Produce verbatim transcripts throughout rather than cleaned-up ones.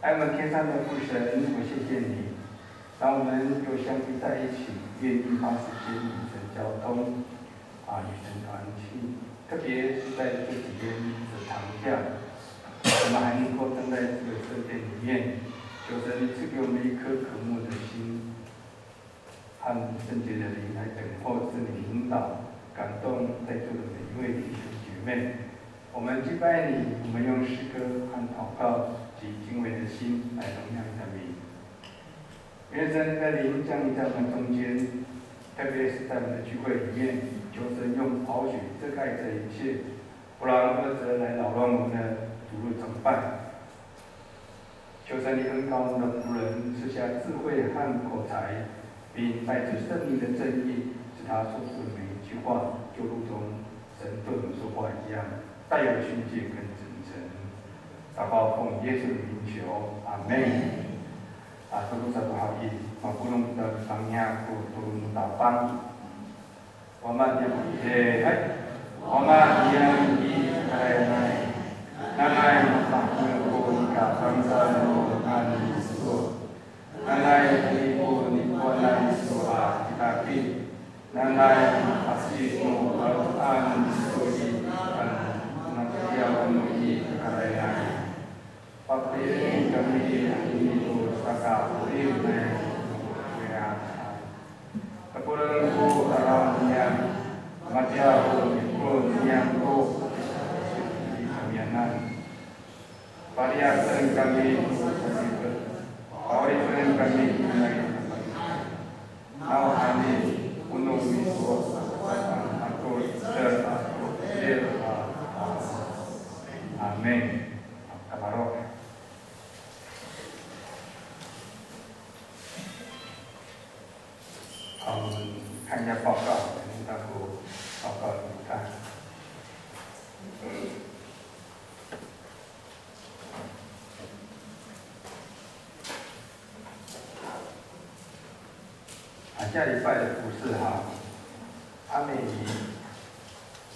爱我们天上的父神，我谢谢你，当我们又相聚在一起，愿意花时间与神交通，啊，与神团契，特别是在这几天的长假，我们还能够站在这个圣殿里面，求神你赐给我们一颗渴慕的心，和圣洁的灵来等候圣灵引导，感动在座的每一位弟兄姐妹。我们敬拜你，我们用诗歌和祷告及敬畏的心来荣耀你的名。愿神的灵降临在我们中间，特别是在我们的聚会里面，求神用宝血遮盖这一切，不让恶者来扰乱我们的主日崇拜。求神你恩膏我们的仆人，赐下智慧和口才，并带着圣灵的正义，使他说出的每一句话，就如同神对我们说话一样，带有训诫跟真诚。祷告奉耶稣的名求，阿门。A, tolo sato haw i, mapolong kita tangya ko tolo no tapang. Wama niyam i, hay. Wama niyam i, hay, hay. Nanay matahekal ko nika fangcal no ngangan iso. Nanay tiko nikowanan iso a kitakit. Nanay ma'asip no kalotan iso i, ano, matiya o no i kakarayanay. Pafelien kami anini to saka 'orip nai no Kakolen ko tala niyam, matiya o nikolen niyam to i kamiyanan. Paliyasen kami to sasifet, pa'oripen kami nai. Nawhani, o no miso, ako, iter, ako, iter, a, a. Amin. Kaparok. 好，我们看一下报告，那个报告你看。啊，下礼拜的服事哈，阿美尼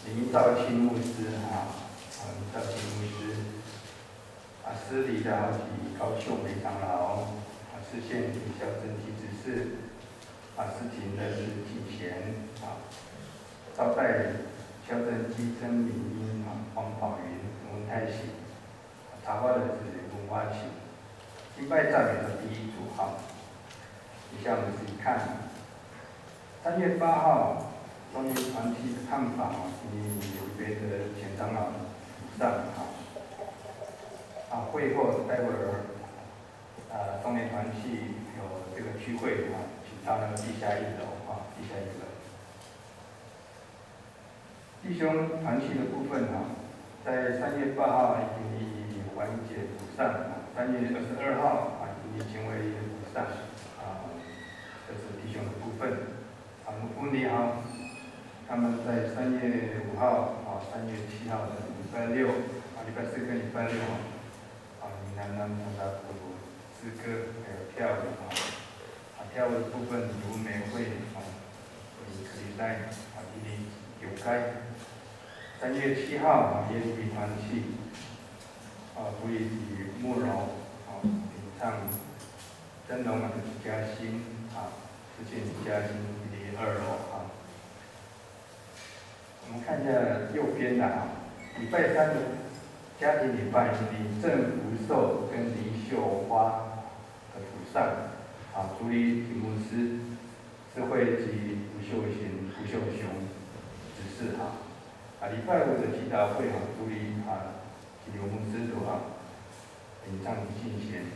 林兆清牧师哈，啊，林兆清牧师。 啊，司礼的好几高秀梅长老，啊，司献李孝珍七执事，啊，司琴的是季贤，啊，招待孝珍七曾明英，啊，黄宝云、温泰喜，啊，插花的是温花琴，敬拜赞美的第一组，哈。 一下我们自己看。三月八号，中年团契的探访哦，请李刘培德前长老上啊。啊，会后待会儿，呃，中年团契有这个聚会啊，请到那个地下一楼啊，地下一楼。 弟兄团契的部分啊，在三月八号已经完结补上，三月二十二号啊，已经成为补上啊，这是弟兄的部分。啊，我们部里哈，他们在三月五号啊，三月七号的礼拜六啊，礼拜四跟礼拜六啊，啊，你们能参加补 诗歌，还有跳舞啊。啊，跳舞的部分，如美惠啊，可以在啊，一零九开。三月七号啊，也是团契啊，不以及慕容啊，领唱灯笼啊，李嘉欣啊，世界李嘉欣，一零二楼啊。 我们看一下右边的啊，礼拜三的家庭礼拜，李正福寿跟林秀花的补上啊，主理题目是智慧及吴秀贤、吴秀雄执事啊。啊，礼拜五的祈祷会啊，主理啊，请刘牧师读啊，领唱敬献。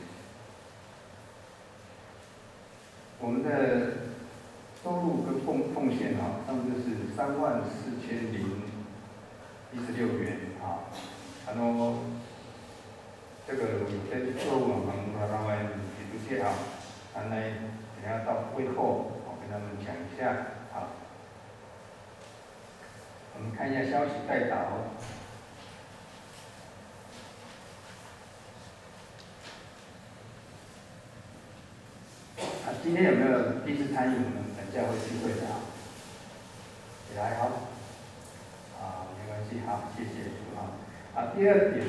我们的收入跟奉，奉献啊，上次是三万四千零一十六元啊。然后这个有些收入啊，蛮多，然后也不借啊，然后等一下到会后，我跟他们讲一下啊。 我们看一下消息代祷。啊，今天有没有第一次参与我们本教会聚会的啊？起来哈。啊，没关系哈，谢谢主啊。啊，第二点，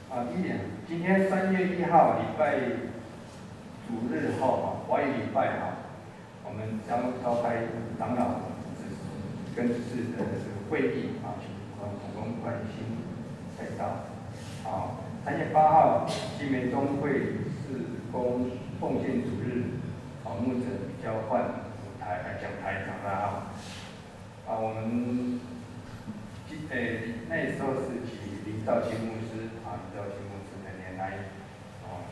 啊，第一点，今天三月一号，礼拜主日后啊，华语礼拜啊，我们将召开长老跟执事的这个会议啊，请同工关心代祷。啊，三月八号，新民中会事工奉献主日，啊，牧者交换舞台，呃，讲台长老啊。啊，我们今，诶，那时候是请林兆清牧师，啊，林兆清牧师的年来，啊，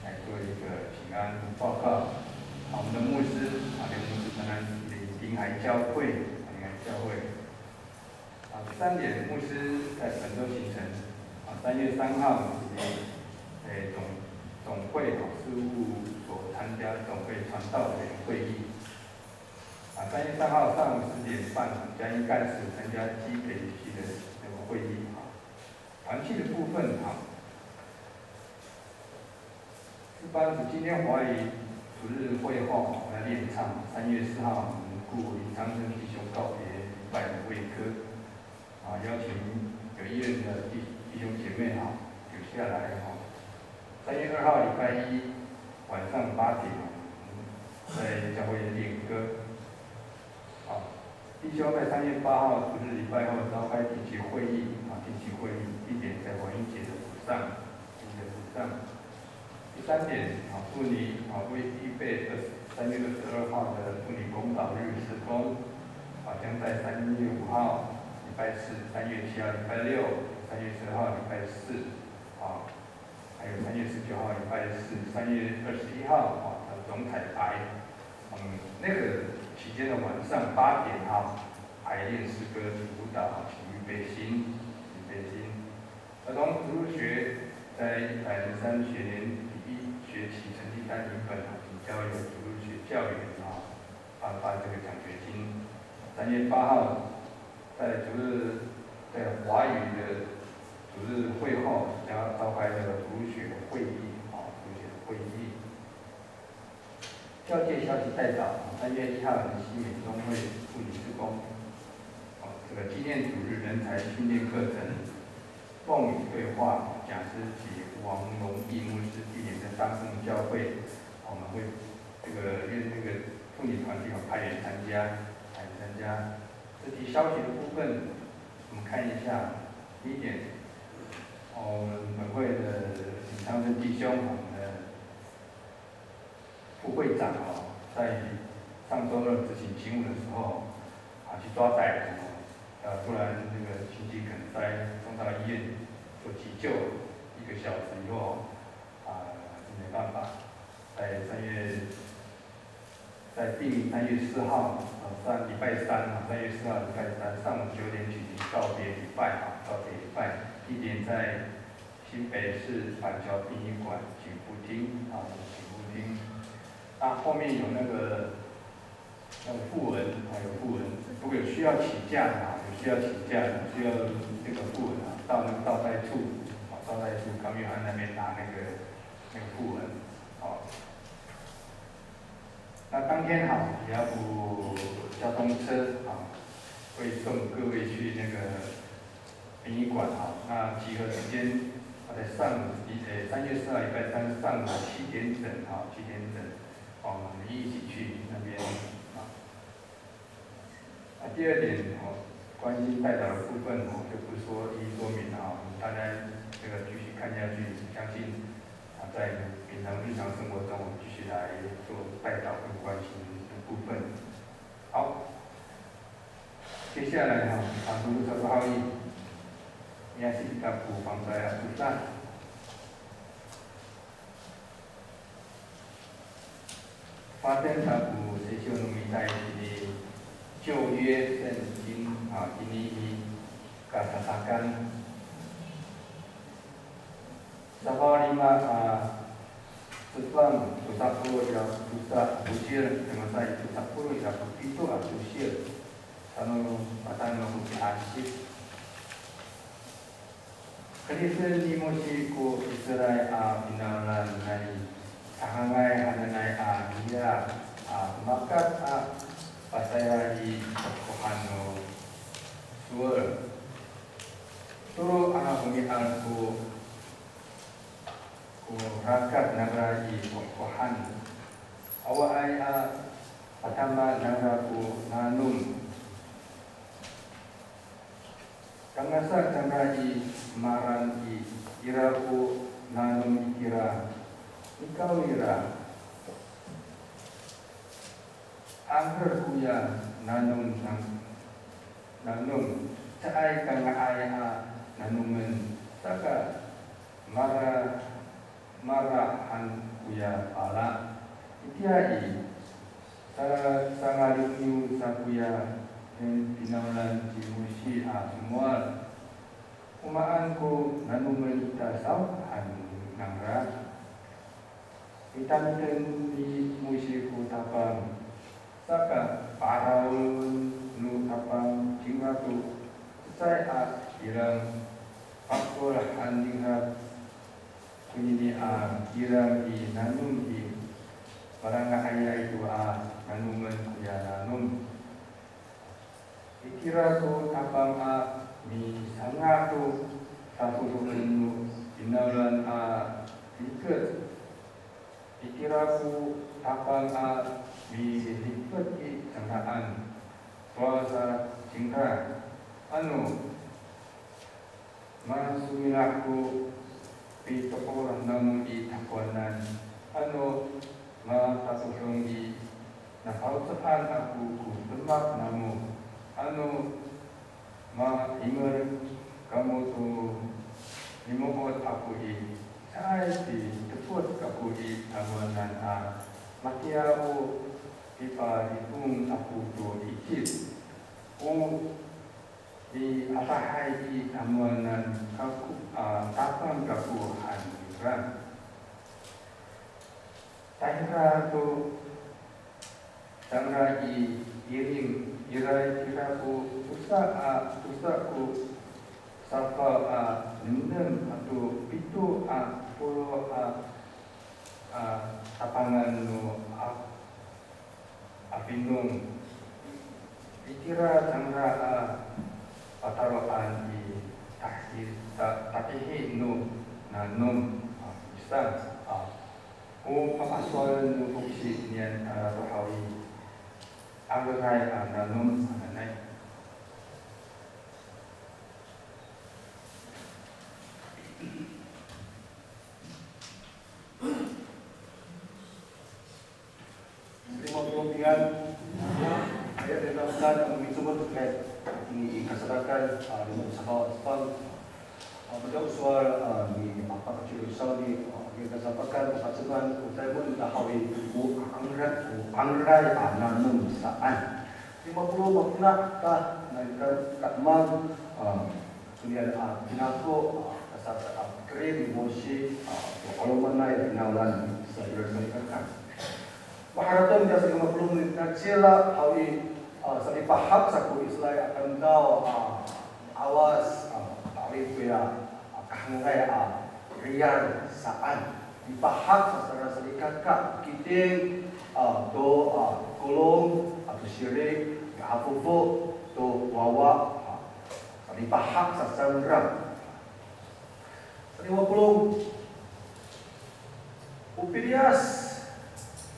来做一个请安报告。啊，我们的牧师，啊，林牧师，台南林，林海教会，啊，林海教会。啊，第三点，牧师在本周行程，啊，三月三号，我们，诶，总，总会，啊，事务所参加总会传道委员会议。啊，三月三号上午十点半，我们嘉义干事参加基培系的那个会议，啊。团契的部分，啊， 这班是今天华语主日会后，我们要练唱。三月四号，我们顾林昌生弟兄告别礼拜的会歌。啊，邀请有意愿的弟，弟兄姐妹哈，留下来哈。三月二号，礼拜一晚上八点，我们在教会练歌。 好，弟兄在三月八号主日礼拜后召开定期会议，啊，定期会议地点在华英街的府上，华英街府上。第三点，啊，妇女，啊，为预备二，三月二十二号的妇女公祷日事工，啊，将在三月五号礼拜四、三月七号礼拜六、三月十二号礼拜四，啊， 还有三月十九号礼拜四、三月二十一号，啊，的总彩排。嗯，那个期间的晚上八点，哈，排练诗歌、舞蹈，请预备心，预备心。儿童主日学在一百零三学年第一学期成绩单影本，请交由主日学教员，啊， 发，发这个奖学金。三月八号，在主日，在华语的主日会后，将要召开这个主日学的会议，啊，主日学的会议。教界消息代祷，三月一号的新民中会妇女事工，啊，这个纪念主日人才训练课程，凤语对话，讲师及王荣义牧师地点在大圣教会，我们会 这个，因为那个妇女团体有派员参加，派员参加。这题消息的部分，我们看一下。第一点，哦，我们本会的林昌生弟兄，我们的副会长哦，在上周二执行勤务的时候，啊，去抓歹徒，呃，突然那个心肌梗塞送到医院做急救，一个小时以后，啊，还是没办法。在三月，在第三月四号，啊，上礼拜三啊，三月四号礼拜三上午九点举行告别礼拜啊，告别礼拜，地点在新北市板桥殡仪馆景福厅啊，景福厅。那后面有那个，那个讣文，还有讣文，如果有需要请假的啊，有需要请假的，需要那个讣文啊，到那个招待处啊，招待处康裕安那边拿那个，那个讣文，哦。那当天哈，也要补交通车啊，会送各位去那个殡仪馆哈。那集合时间，啊，在上午，呃，三月四号礼拜三上午七点整哈，七点整，哦，我们一起去那边啊。啊，第二点哦，关心代祷的部分哦，就不说一一说明了哈，我们大家这个继续看下去，相信啊，在平常日常生活中，我们继续来做代祷跟关心的部分。好，接下来哈，啊，如果说不好意思，你还是比较不妨在啊，不在。 Paten ta ko sesyo no mita itini 旧约圣经 a, itini i Kasasakkan. Safaw lima a cefang, tosa polo' ira ko tosa a tosir, tangasa i tosa polo' ira ko pito a tosir, tano patano ko piasip. Kelisen ni Mosi ko Israil a finawlan nai, sahangay hananay a nira a tomakat a pasayra i takowanan no sowal. Tolo a romi'ad ko rakat nangra i kohkohan. Awaay a patama nangra ko nanom. Kangasa cangra i maran i, ira ko nanom itira. Nikawrira, angher koya nanom nang, nanom, caay ka nga'ay a nanomen, saka mara mara han koya pala. Itiya i, sa, sangaliw sa koya finawlan ci Mosi a somowal. O maan ko nanomen ita saw han nangra. Mitamiten ni Mosi ko tapang. Saka pa'arawen no tapang cingra to cecay a kilang, pakol han ningra konini a kilang i nanom i, palanga'ayay to a nanomen koya nanom. Itira ko tapang a misanga' to sasoso'en no finawlan a rikec. Itira ko tapang a milifet i cangraan, sowal sa cingra, ano masomila' ko pitoor namo i takowanan, ano matatodong i nafaloco'an ako ko demak namo, ano ma'imer kamo to limo'ot ako i, caay pitefot kako i tamowanan a matiya o pipalifong ako to Icip. O miadahay i tamowanan kako a tapang kako han nira. Tahira to cangra i Ilim, ira itira ko tosa a, tosa ko safaw a nemnem ato pito a polo' a, a tapangan no a, a pinong. Itira cangra a pataro'an i tahi, ta, takihi no nanom a pisang a O pakasowalen no foksi niyan a to haw i, angay a nanom hananay. Lima polo' piyan. Aya, dena petan a micomod to kay ini i kasarakan, a, lima polo' safaw a cefang. A, mada o sowal, a, ni, a, pakaciro sawni, a, ni kasapakan, pakaceman, o taymo ita haw i, o angray, o angray a nanom saan. Lima polo' mafana' ta, na ita, ta mang, a, koniyan, a, pinako, a, kasaka, a, kerid ni Mosi, a, to 'alomanay a finawlan, sa ira salikaka. Maharateng kiya sa lima polo' minit nacila haw i, a, samipahak sa ko Israil a tamdaw, a, awas, a, ta'orip koya, a, kahengangay, a, riyar saan. Mipahak sa, sa ira salikaka, kiting, a, to, a, kolong, ato sirik, ka'afofo to wawa, a, samipahak sa cangra. Sa lima polo', o piliyas,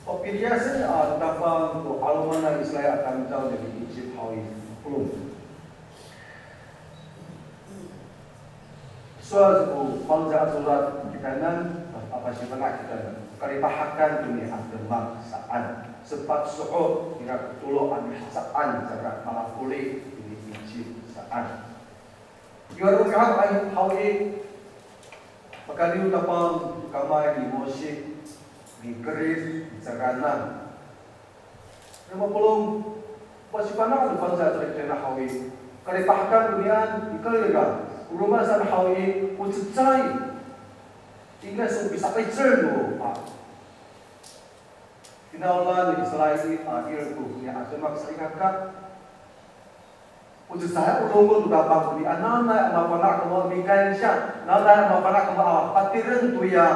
o piliyasen a tapang to 'alomanay Israil a tamdaw niyam i Icip haw i, lima polo'. Sowal ko Fangcalay Codad kitanan, a pasifana' kitanan, kalipahakan toni a demak saan. Sepat so'ot, ira ko tolo a mihecaan cangra malafoli toni Icip saan. Kiwaro mihecaan haw i, pakayni o tapang kamay ni Mosi, mikerid, micangraan. Lima polo', pasifana' to Fangcalay Codad kitanan haw i, kalipahakan tonian, ikor ira, o roma saan haw i, o cecay. Ina so pisa'icel no, a, finawlan ni Israil a, ira ko nia a demak salikaka. O cecay o longon to tapang konian, nanay a mafana' kamo a mikansiya, nanay a mafana' kamo a patireng toya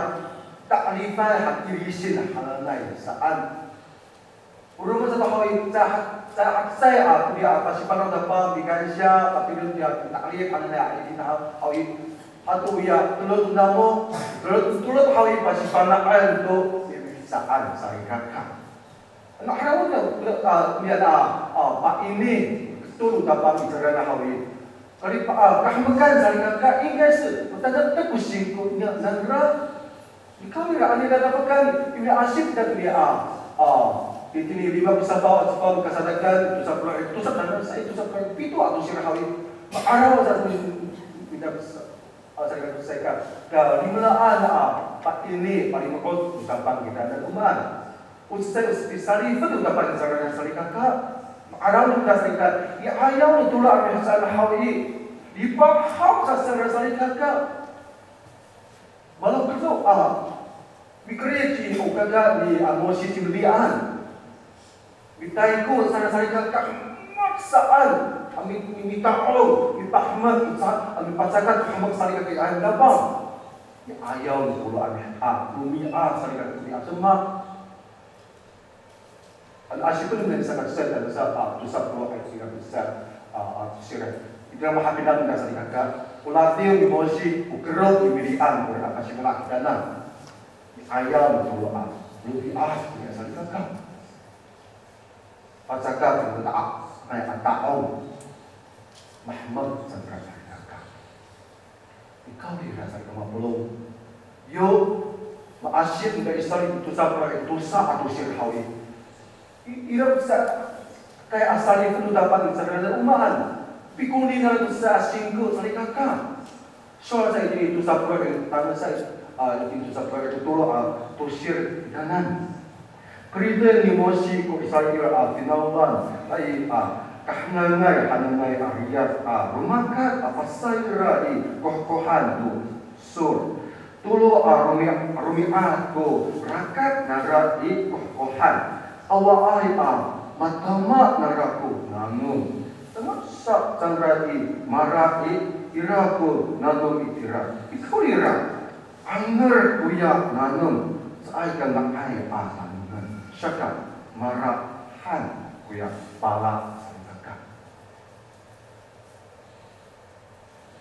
ta'oripay a tilisin hananay saan. O roma sato haw i, ca, cacay a koniya a pasifana' to tapang mikansiya, patireng toya ta'orip hananay a tilisin haw i, hato oya, tolo to namo, Tolo, tolo haw i pasifana'en to mihecaan salikaka. Ano araw no, a, miyan a, a, paini, tolo tapang i cangraan haw i. Kali pa, a, kahemekan salikaka, ingkay se, o tada'etay ko singko niya, nangra, nikawrira, ano ira dapekan, ira asip da koniya, a, a, itini lima ko safaw, a, safaw kasadakan, tosa polo', tosa, tangasa i, tosa polo' pito a tosir haw i, ma'araw sa, ira, a, salikaka, salikaka, kalimelaan a, paini, palimo'ot, ko tapang kitanan o maan. O cecay o pisalifet o tapang kitanan salikaka, ma'araw no mita salikaka, i 'ayaw no tolo a mihecaan haw i, lipahak sa cangra salikaka. Malo keto a, mikerid ci, o kaka ni, a, Mosi cimedian. Mitayko sa cangra salikaka, maksaan, a mi, mi, mita'ong, mipahemek, sa, a mipacakat, pahemek salikaka i dapang. I 'ayaw no tolo a mi, a, romi'ad salikaka i demak. Ano asipen no mita salikaka, sa, sa, a, tosa polo' a, sira, sa, a, a, sira. Ira mahapinang no mita salikaka. O ladiw ni Mosi, o kerok ni Miriam, kora a pasimela' kitanan. I 'ayaw no tolo a romi'ad, ira salikaka. Pacakat, ira, a, nai a ta'ong. Mahemek cangra salikaka. Nikawrira salikaka mapolong. Yo, maasip no mita i sali tosa polo' i tosa a tosir haw i. I, ira sa, kay a salifet no tapang i cangraan o maan. Pikonini nira tosa a singko salikaka. Sowal sa itini tosa polo' i, tangasa i, a, itini tosa polo' i tolo a tosir kitanan. Keriden ni Mosi ko Israil a finawlan, a, i, a, kahengangay hananay a riyar a romakat a pasayra i kohkohan to Sur. Tolo a romi-, romi'ad ko rakat nangra i kohkohan. Awaay a matama nangra ko nanom. Tangasa cangra i mara i ira ko nanom itira. Ikawrira, 'anger koya nanom, caay ka nga'ay a nanomen. Saka, mara han koya pala salikaka.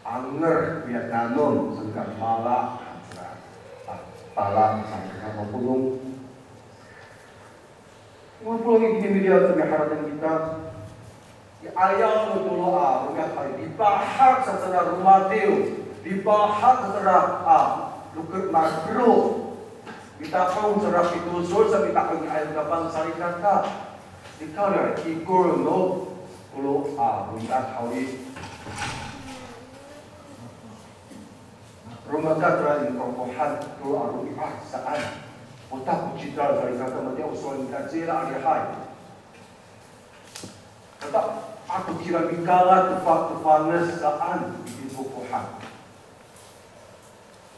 'Anger koya nanom, saka mala han koya, a, pala salikaka mapolong. Mapolong i, kini Miriam, to miharateng kita. I 'ayaw no tolo a romi'ad haw i, lipahak sa cangra romadiw, lipahak sa cangra a loker, makero. Mita'ong cangra pitosor sa mita'ong i 'ayaw no tapang salikaka. Nikawrira, ikor no tolo a romi'ad haw i, romakat cangra i kohkohan, tolo a romi'ad saan. O ta ko cidal salikaka, matiya o sowal nira cila a lihay. Kata, ako kira mikala to fa-, to fanes saan i kohkohan.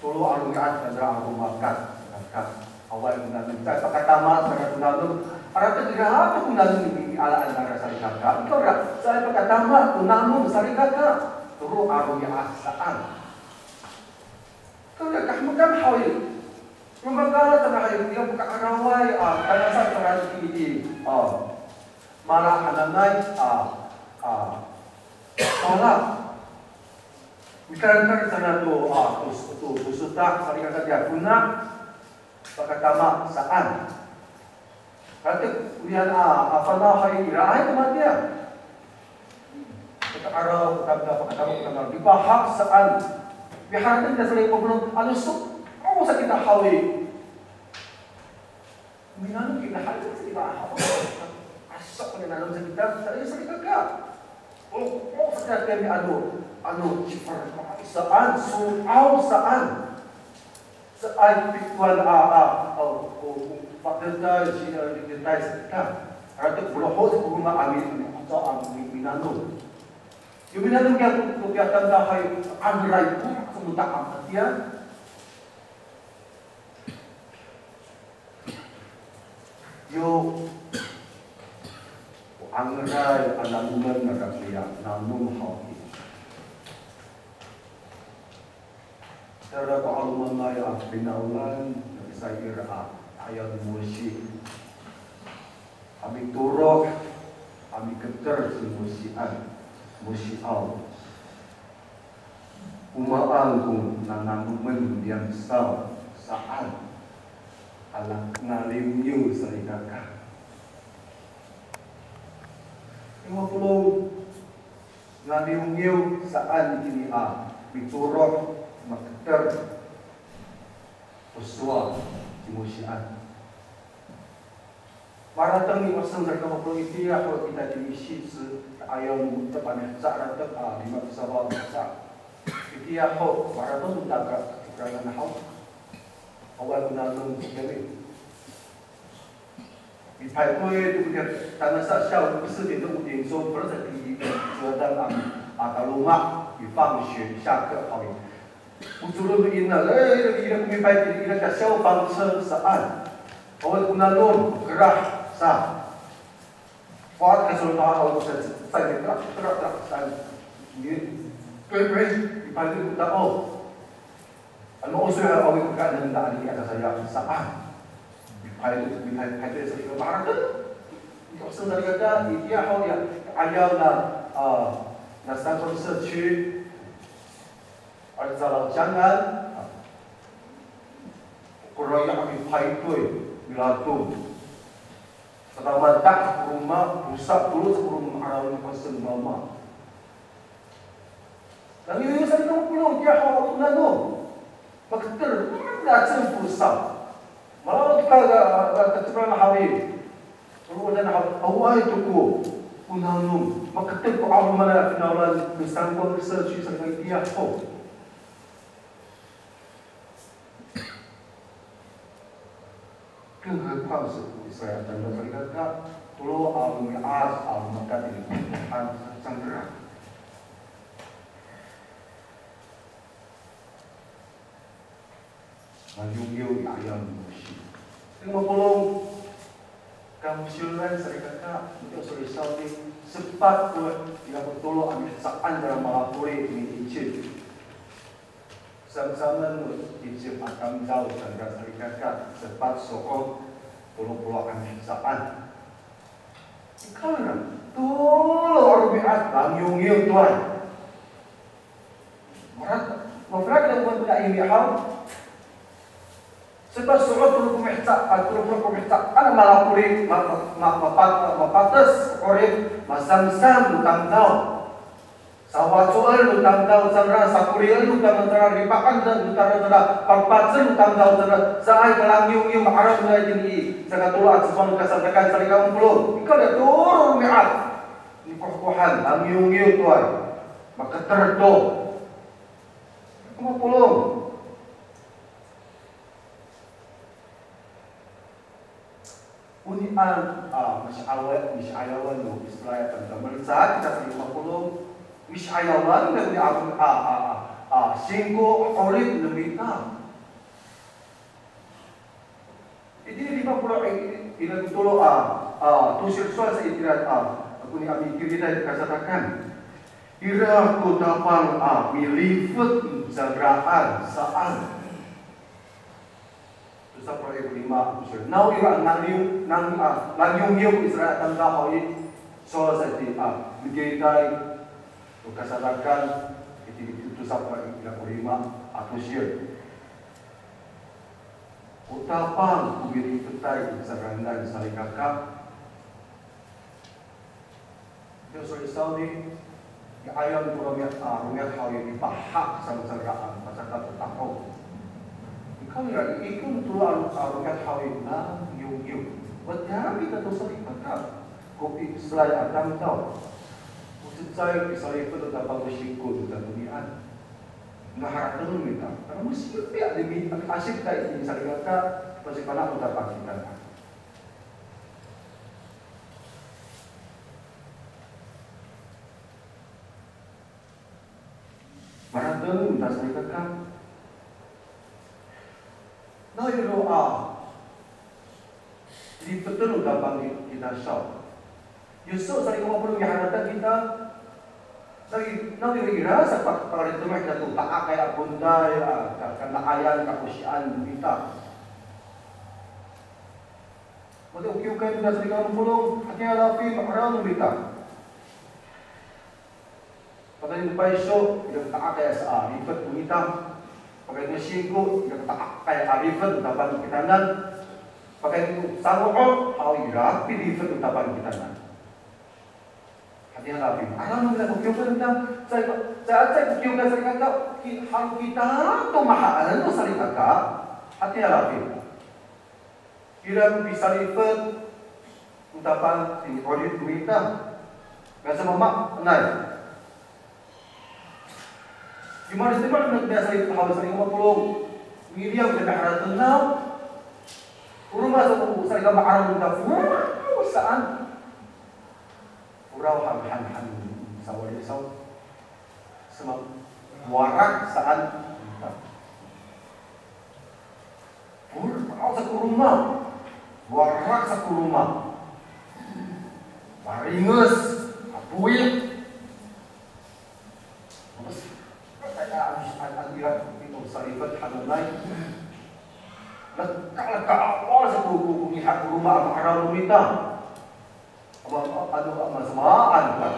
Tolo a romi'ad cangra a romakat, salikaka. Awaay ko nanom, caay pakatama cangra ko nanom. Aratek ira to ko nanom i, i alaan nangra salikaka. Nikawrira, caay pakatama ko nanom salikaka. Tolo a romi'ad saan. Kawrira kahemekan haw i, romakat cangra haw i, ira ko ka'araway a, tangasa cangra i, i, a, mala hananay a, a, pala. Mikarankaran cangra to, a, to, to, to sota, salikaka, tiya kona pakatama saan. Kati, oyan a, a fanaw haw i, iraay to matiya. Kata araw, kata, kata, kata, kata, lipahak saan. Miharateng kita sa i, mapolong, ano so, ano sa kita haw i. Minanom kita haw i, sa kita haw i. Asa ko minanom sa kita, sa i, salikaka. O, o, sa kita, ano, ano, sifar, saan, so'aw saan. Caay pikowan a, a, o, o, o, paketay, si, a, liketay sa kita. Aratek ko loho' sa ko roma a mi, a mi, a mi, minanom. Yo minanom kiya ko, ko kiya tangasa hay, 'angeray ko, sa mota a matiya. Yo, o 'angeray a nanomen nangra koya, nanom haw i. Tayra ko 'alomanay a finawlan, na Israil a, 'ayaw ni Mosi. A mitoro', a miketer ci Mosian, Mosi aw. O maan ko nananomen niyam saw saan, a ngaliwngiw salikaka. Lima polo', ngaliwngiw saan itini a mitoroh maketer ko sowal ci Mosian. Marateng ni Mosian salikaka, mapolong itiya ho kita tini i Sici, ayaw no tepa ni sa, tepa lima to safaw sa. Itiya ho, marateng no taka, kakanan ho. Awa ko nanom kami. Mipaykoy to kita, tangasa siyaw, 不是点都五点钟，不是在第一个，说到啊，啊，到罗马，你放学下课，好。 O colon no ina, e, ira, ira ko mipaykoy, ira ka 消防车 saan. Awa ko nanom, kerah sa. Fa'ot ka sowal to haw, awa ko sa, sa, kerah, kerah, kerah saan. Ni, kay, kay, mipaykoy ko tao. Ano, o sowal haw, awa ko kakaenen, ta, ani, aka saya saan. Mipaykoy, mipay, paykoy sa, ira, maharateng. Ito, sa, sa, ira, ka, itiya haw, ya, ayaw na, a, na 三光社区. Aca Law Cangan, kora ya mipaykoy, milatom. Tada mata ko roma, tosa, tolo sa ko roma, ma'araw ko saan mama. Nani yo sa ko polong, tiya ho, ako na no. Maketer, na cen tosa. Malaw to ka, ka, ka, ka, ka, hawi. Awaay to ko, ko nanom, maketer ko 'aloman a finawlan no 三光社区 sa itiya ho. 更何况是 ko Israil a tamdaw salikaka, tolo a romi'ad a romakat i Kawas han sa cangra. Mangyongyo i ayaw ni Mosi. Tingma polong, kamosiyolan salikaka, mitiya o Israil, sepat ko ira ko tolo a mihecaan cangra malafoli tini Icip. Samsamen no Icip a tamdaw cangra salikaka, sepat so'ot tolo polo' a mihecaan. Ikawrira, tolo a romi'ad, mangyongyo to ay. Marat, mafana' kita o maan kona i mihaw. Sepat so'ot tolo polo' miheca, a, tolo polo' miheca, ano malafoli, ma, ma, ma, mapat, mapates ko 'orip, masamsam no tamdaw. Sawacoen no tamdaw cangra, sakolien no tamdaw cangra, lipa'en no tamdaw cangra, papatesen no tamdaw cangra, caay ka langiwngiw ma'araw nira itini i, saka tolo a cefang no kasadakan salikaka polong. Ikawrira tolo romi'ad. Nikohkohan, langiwngiw to ay. Maketer to. Mapolong. Onian, a, misi'ayaw, misi'ayawan no Israil a tamdaw, malecad kita sa lima polo', misi'ayawan no onian, a, a, a, a, singko, 'orip no mita. Itini lima polo' i, ira ko tolo a, a, tosil sowal sa itira, a, koni a mitiliday to kasadakan. Ira ko Tapang a milifet no cangraan saan. Tosa polo' ira ko lima, tosil. Naw ira a ngangiw, ngang, a, ngangiwngiw ko Israil a tamdaw haw i, sowal sa itini, a, mitiliday to kasadakan, itini tosa polo' ira ko lima, a, tosil. O Tapang ko milifetay i cangraan salikaka. Yo, so i sawni, i ayaw ko romi'ad, a, romi'ad haw i, pahak sa cangraan, pacakat to tako. Ikawrira, ikor to a, a, romi'ad haw i, na, yo, yo. Wata kita to salikaka. Ko Israil a tamdaw. O cecay, Israil ko to Tapang ko siko to tatonian. Nga harateng no mita. Karna mosipiya, a, demi, a, asip ta itini salikaka, pasifana' ko Tapang kita. Marateng no mita salikaka. Nawiro a lifeten no Tapang kita saw. Yo so salikaka polong miharateng kita. Nawiro, nawiro ira sa pa, pakaritengah kita to ta'akay a konday, a, ka, kana'ayan, kakosian no mita. Matiya o kiwkay no mita salikaka polong, hatiniay a lafin, ma'araw no mita. Pakayni to payso, ira ko ta'akay a salifet no mita. Pakayni to singko, ira ko ta'akay a lifet no tapang kitanan. Pakayni to sango'ot, haw ira pilifet no tapang kitanan. Hatira lafin, alam nira ko kiwkay nira, caay, caay, caay ko kiwkay salikaka, ki, han kita to mahaen to salikaka. Hatira lafin. Ira ko pisalifet no tapang tini 'orip no mita. Kasamaamaanay. Kimalisteman no mita salifet haw salikaka mapolong. Miliyaw no mita harateng naw. O roma sa ko salikaka ma'araw no mita saan. Oraw han han han sawali saw. Sema, warak saan. Oraw sa ko roma. Warak sa ko roma. Maringes, apoy. Mas, kaya abis an an ira ito salifet hananay. Naka, naka, awal sa ko, ko, ko ngiha ko roma a ma'araw no mita. Ama, ano, ama, samaan ka.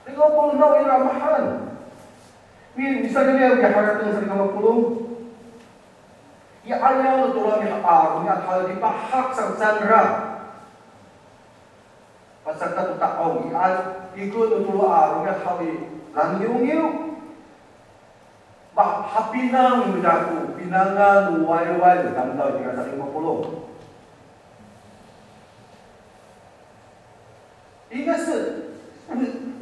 Tingko polong naw ira mahaen. Mi, misalnya, miharateng salikaka mapolong. I ayaw no tolo a mihaen, mihaen haw i, dipahak sa cangra. Pasakat to ta'ong i, a, ikor no tolo a mihaen haw i, langiwngiw. Mahapinang no mita ko pinangan no wayway no tamdaw i, ira salikaka mapolong. Ina sa, o,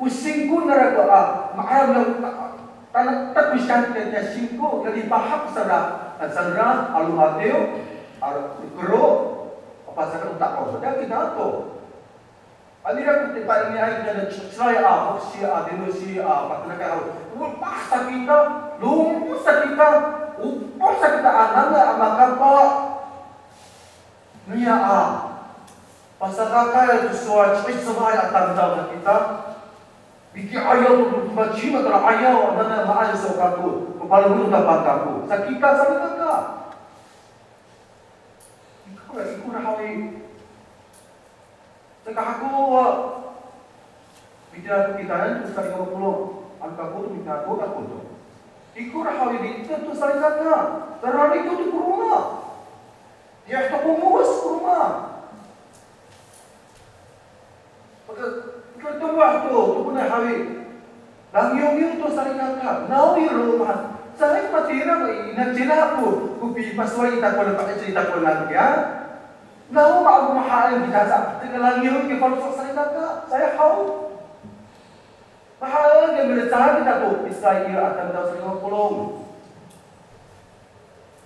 o singko nira ko, a, ma'araw nira, a, tana, takosan kita singko, ya dipahak sa ra, a, cangra, a lomatiw, a, kero, a, pasakat to ta'ong. Sa kita to. Ano ira ko tipainiay kita na cecay a, foksi a, dinosi a, patenakay a, o, pah sa kita, lomos sa kita, o, pah sa kita, a, nanga a makapa. Niya a, pasakakay to sowal, ci'icel a tamdaw sa kita. Miki ayaw to, to cimacima tala ayaw, nana maan sa kako, ko palemed no tapang kako. Sa kita salikaka. Ikor, ikor haw i. Saka hakowa, mitira to kitanan to salikaka mapolong, ano kako to mitira to, kako to. Ikor haw i, liket to salikaka, taraliko to ko roma. Diya to ko mowes ko roma. Paka, pakatomah to, to kona haw i. Langiwngiw to salikaka, nawiro ma, caay matira ko ina cila ko, ko pipasowal ita ko, pa'icel ita ko nang kiya. Naw ma, ako mahaen kita sa, tika langiw ki faloco' salikaka, caay haw. Mahaen ki milecad kita ko, Israil a tamdaw salikaka mapolong.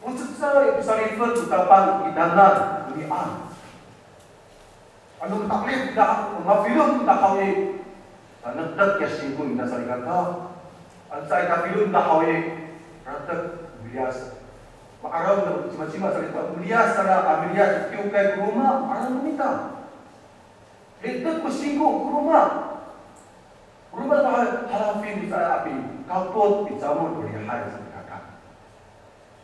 O cecay ko salifet no tapang kitanan, onian. Ano mataklit kita, mafilo kita haw i, tanektek ya singko kita salikaka. Ano caay kafilo kita haw i, ratek miliyas. Ma'araw no cimacima salikaka, miliyas sa, a, miliyas kiwkay ko roma, ma'araw no mita. Litek ko singko ko roma. Roma to ha-, halafin i, caay a pikapot, picamol to lihay salikaka.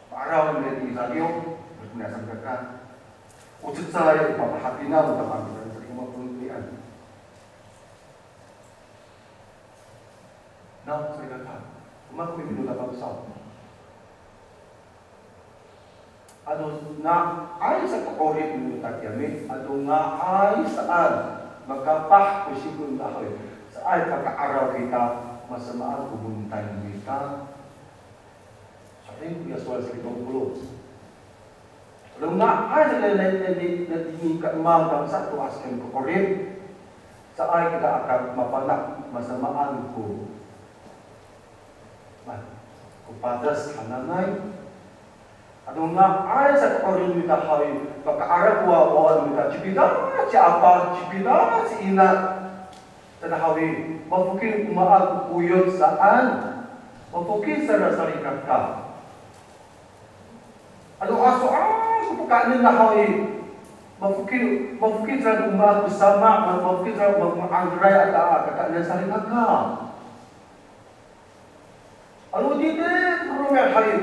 Ma'araw nira i radiw, matiya salikaka. O cecay, papahapinang no tapang kita salikaka mapolong. Naw salikaka, o maan ko mipino tapang saw. Ano nga'ay sa ko 'orip no mita kiyami, ano nga'ay saan, makapah ko singko no mita haw i. Caay paka'araw kita, masamaan ko montay no mita. Saan ko ya sowal salikaka mapolong. Ano nga'ay sa na, na, na, na, na, ni ka eman bangsa to a saan ko 'orip. Caay kita aka mafana', masamaan ko, ma, ko pades hananay. Ano nga'ay sa ko 'orip no mita haw i, paka'araw ko wawa no mita, cipida ci apa, cipida ci ina. Tada haw i, mafokil ko maan ko koyot saan. Mafokil sa ra salikaka. Ano aso, a, ko pakaenen haw i, mafokil, mafokil sa ra ko maan ko sama, ma-, mafokil sa ra ko ma-, ma'angkeray a ta-, a kakaenen salikaka. Ano titid ko romi'ad haw i,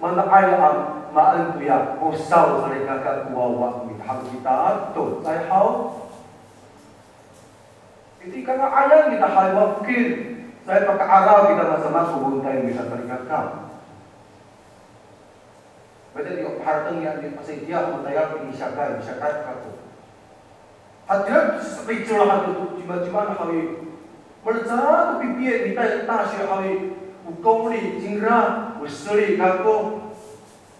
mana'ay a maan koya ko saw salikaka ko wawa, mita haw kita to, caay haw. Iti kanga'ayan kita haw i, mafokil. Caay paka'araw kita masamaamaanay, misasalikaka. Mayta' i, o paharateng niyam i, pasayra ko matayal i, misiyakay, misiyakay kako. Hatira ko sa'icel hato to, cimacima haw i, malecad ko pipiya i, mitay, tasi haw i, o koli, cingra, o seli kako.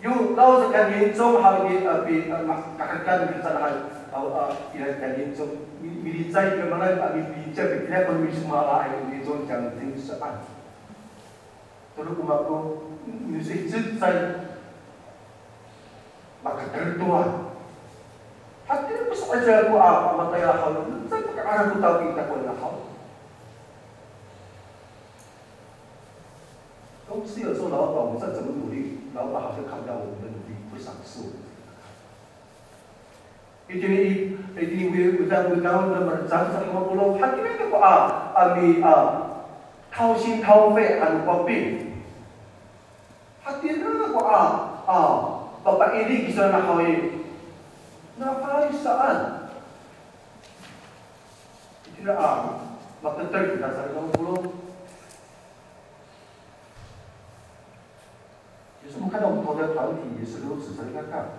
Yo, 到了 sa 甘霖中 haw i, a, pi, a, ma, kahekan, milecad haw i, a, a, ira 甘霖中, mi, milicay, ira malay, a, mi, milicay, pi, ira ko misomalaay 甘霖中 cangraan saan. Tolo ko mako, miso i cecay. Makatertoan. Hatira ko sa'icel ko a, a, matayal haw, caay paka'araw ko tawki i, takowanan haw. 公司有时候老板，我们再怎么努力，老板好像看不到我们的努力，不赏识我们。 Itini i, itini wi, witang, witang, na malecad sa lima polo'. Hatira ko a, a mi, a, tawsin tawfi, ano papi. Hatira ko a, a, papailing kiso na haw i. Na pay saan. Itira a, maketer kita sa lima polo'. 有时候我们看到我们同的团体也是如此，salikaka。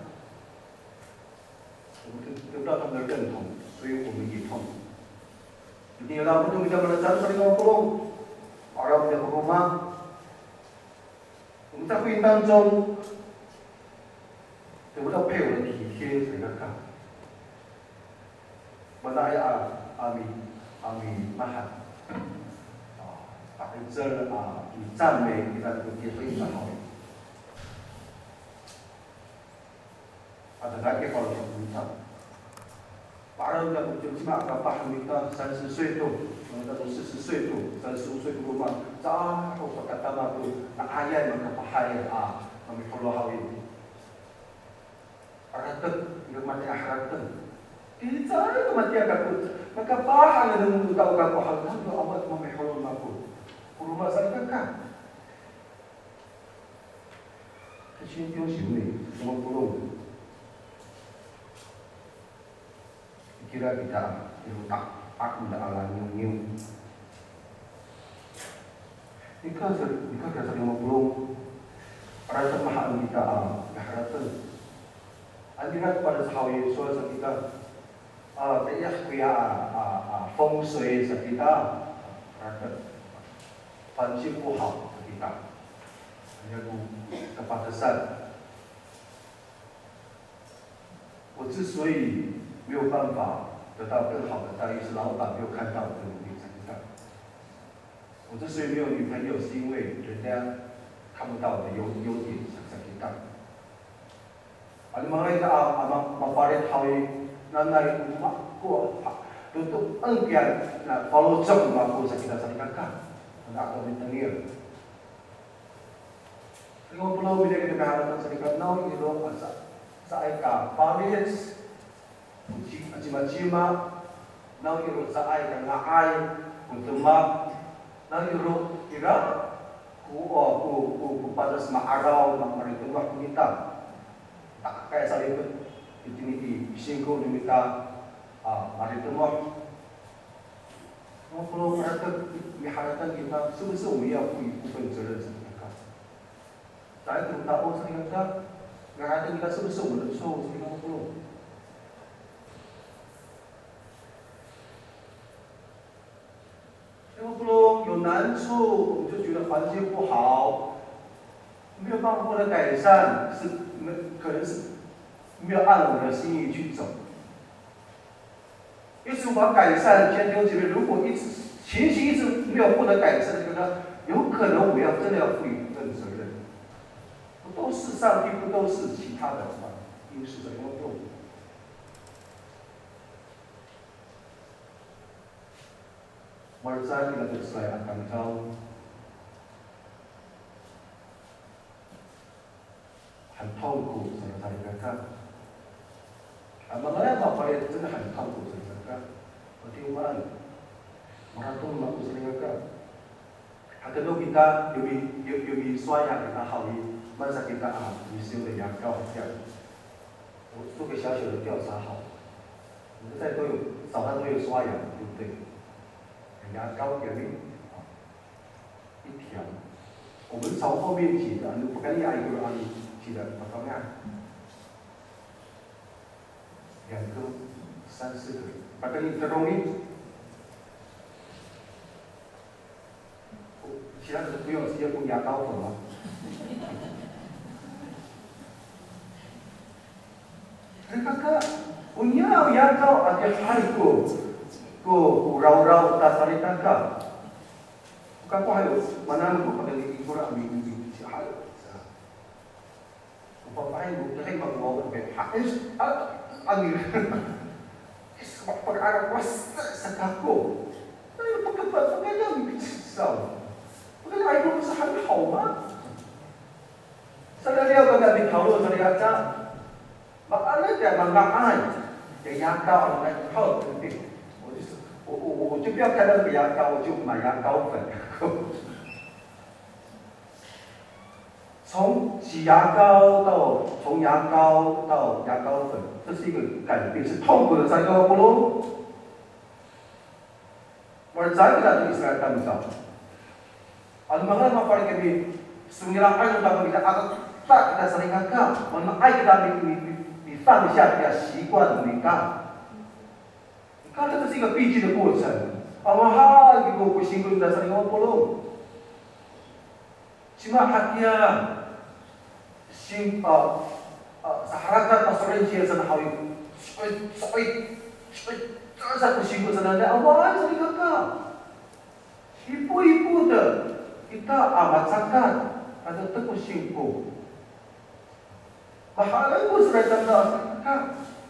我们得，得不到他们的认同，所以我们也痛。Itini i, ira ko no mita malecad sa lima polo', 'araw mita ko roma. 我们在婚姻当中得不到配偶的体贴，salikaka. Mana'ay a, a mi, a mimahaen. A, pa'icel a micanmay kita to kiso i, sa haw i. A, tangasa ko faloco' no mita. Pa'araw nira ko cima, cima a kapah no mita, 三十岁 to, mangata to 四十岁 to, 三十五岁 to roma, caay ho pakatama to, nga'ayay makapahay a, a miholo haw i. Harateng, ira matiya harateng. Ticay to matiya kako, makapah a ngangan no mita kako haw, nano awa to mamiholo mako. Ko roma, salikaka. 可是弟兄姐妹，我们不用 Kira kita, ira ko ta, a, ko ta a langiwngiw. Nika sa, nika kita sa lima polo'. Harateng mahaen kita a, ya harateng. Ano ira ko padesak haw i, sowal sa kita. A, tiya koya a, a, a, 风水 sa kita. Harateng. 环境不好 sa kita. Ano ko kapadesan. 我之所以没有办法得到更好的待遇，是老板没有看到我的努力才知道。我之所以没有女朋友，是因为人家看不到我的优，优点才知道。Ano manga'ay ka a, a ma, mapalit haw i, nanay ko mako, ha, to, to, 'angkian, na faloco' mako sa kita, salikaka. Ano ako mitengil. Lima polo' mita kita miharateng salikaka, nawiro a caay ka palit, o ci, a cimacima, nawiro caay ka nga'ay ko demak, nawiro ira ko, o, ko, ko, ko pades ma'araw, ma, malitemoh kita. Takay salifet itini i singko no mita, a, malitemoh. Lima polo' miharateng, miharateng kita, 是不是我们要负一部分责任？ Caay to tao salikaka, nga'ay kita 是不是我们的错误？ Lima polo'. Lima polo', 有难处，我们就觉得环境不好，没有办法获得改善，是，没，可能是没有按我们的心意去走。 一直无法改善，亲爱的弟兄姐妹，如果一直，情形一直没有获得改善的话，有可能我们要真的要负一部分责任。不都是上帝，不都是其他的因素在工作。Malecad kita to saan a tamdaw. 很痛苦，salikaka. A, manga'ay a mapalit 真的很痛苦，salikaka. Matiya o maan. Maharateng mako, salikaka. Hakeno kita, yo mi, yo, yo misowal kita haw i, maan sa kita a, misiw to yakaw hakiya. 我做个小小的调查好了，我们在都有，早上都有刷牙，对不对？Yakaw kami. 一条，我们从后面举的，ano pakayni i Qur'an 举的，两个、三四个，pakayni terong ni. 其他的不用，直接用牙膏粉吗？Salikaka, o niyaro' yakaw a tiya hari ko, ko, ko rawraw ta salikaka. Kako hayo, manang ko pakayni i Qur'an a mi, mi, mi, hay. Sa. O papay mo, kay makuwaw ko, hay, a, a, mi. Is, pag-, pag-, arak, was, sa kako. Ay, pagka-, pag-, pagka-, saw. Pagka-, ay, ko sa han, haw ma. Sa naliyaw ka na mitawal, sa naliyaw ka. Ma'araw ya manga'ay. Ya yakaw, manga'ay. Haw, 我就，我，我，我就不要看那个牙膏，我就买牙膏粉。从挤牙膏到，从牙膏到牙膏粉，这是一个改变，是痛苦的三个 Malecad kita to Israil tamdaw. Ano manga'ay mafalic kami, songila'ay no Tapang kita, aka kita salikaka, manga'ay kita mi, mi, mi, mifang siya, siya 习惯 no mita. 你看，这是一个必经的过程。Awahay ko, ko singko no mita salikaka polong. Cima hatiya, sing, a, a, saharakat paso'elin cira saan haw i, so'it, so'it, so'it, sa ko singko sanay, awaay salikaka. Ipo-ipo to kita a macakat, a, to ko singko. Mahaen ko saan tamdaw a salikaka,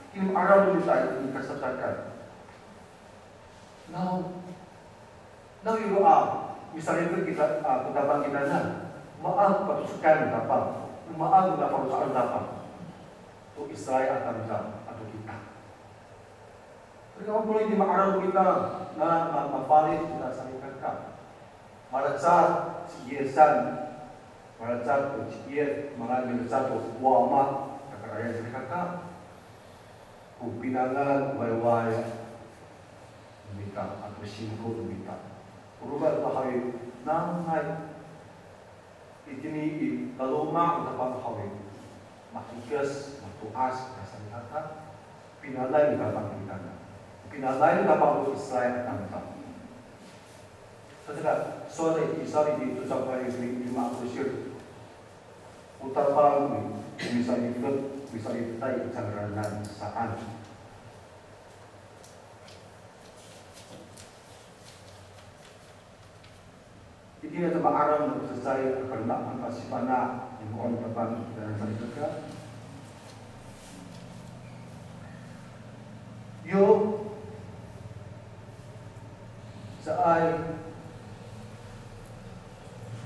kini ma'araw no mita i kasacakat. Naw, naw iro a misalifet kita, a, ko Tapang kitanan, maan ko patosokan no Tapang, maan ko nafaloco'an no Tapang to Israil a tamdaw ato kita. Salikaka polong, i ma'araw kita, na ma-, mafalic kita salikaka. Malecad ci'iyesan, malecad to ci'iyes, manga'ay milecad to wama, kakarayan salikaka. Ko pinangan, wayway no mita, ato singko no mita. Ko roma to haw i, nanay itini i laloma' no Tapang haw i, mahikes, mato'as, a salikaka. Pinanay no Tapang kitanan. Pinanay no Tapang to Israil a tamdaw. Saka, sowal i, sowal i, to sowal i, lima a tosir. O Tapang, misalifet, misalifetay i cangraan saan. Itini a ma'araw no cecay a kalemed a pasifana' i mo'on Tapang kitanan salikaka. Yo, caay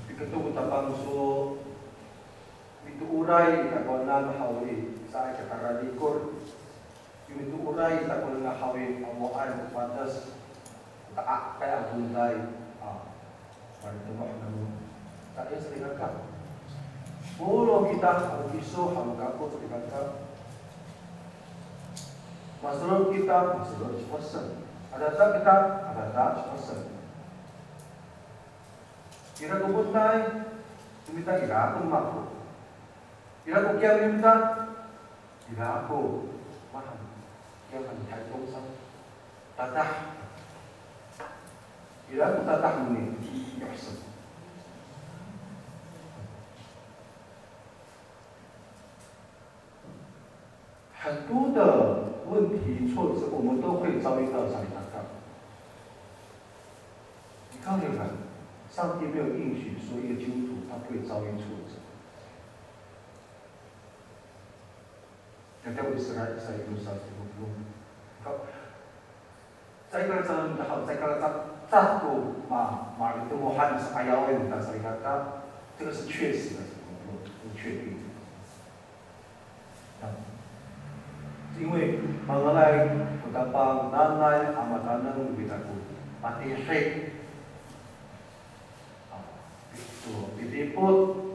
piketok ko Tapang iso, mitooray i takowanan haw i, caay ka taralikor. Yo mitooray i takowanan haw i, awaay ko pades, ta'akay a tonday, a, palitemoh namo. Caay salikaka. Polong kita haw kiso haw kako salikaka. Masolol kita, masolol ci Hosen. Adada kita, adada ci Hosen. Ira ko potay no mita, ira ko mako. Ira ko kiyami no mita, ira ko mahan. Kiyami han, Taytong sa. Tatah. Ira ko tatah no mita. Hato 的问题、挫折，我们都会遭遇到。Salikaka, 你看，上帝没有应许说一个基督徒他不会遭遇挫折。Caay ka lecad sa ino sa, caay ka lecad, caay ka lecad ko ma, malitemohan sa 'ayaw no mita salikaka, 这个是确实的，这是确定的。因为 mangalay ko Tapang, nanay a mataneng no mita ko patihi. A, to, pidipot,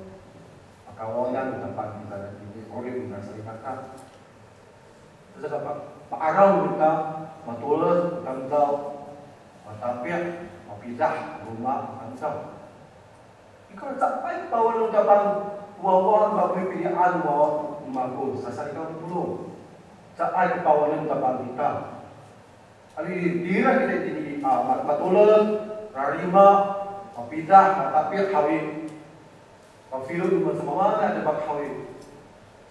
pakawanan no Tapang kita, 'orip no mita salikaka. Saka pa, pa'araw no mita, matoled ko tamdaw, matapi', mapidah ko roma no tamdaw. Caay pawanen no Tapang, wawa mapipilian, wawa mako sasalikaka polong. Caay pawanen no Tapang kita. Ani tira kita itini, a, ma-, matolon, rarima, mapidah, matapik haw i. Mafilo no maan samaanay a demak haw i.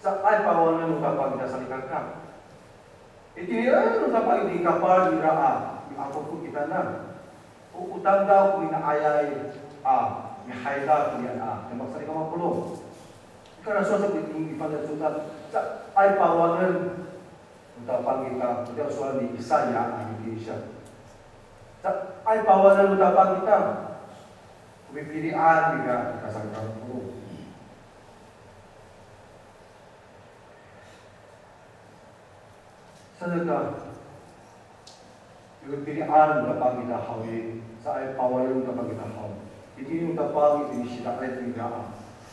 Caay pawanen no Tapang kita salikaka. Itini, e, no Tapang itini kapal nira a mi'akokok kitanan. O, o tamdaw ko mina'ayay a mihaydang konian a demak salikaka mapolong. Ikana sowal sa ko itini i fangcalay codad, caay pawanen no Tapang kita, o sowal ni Isaya a itini siya. Caay pawanen no Tapang kita ko pipilian nira kita salikaka mapolong. Saka, yo pilian no Tapang kita haw i, caay pawanen no Tapang kita haw. Itini no Tapang, itini sida'it nira a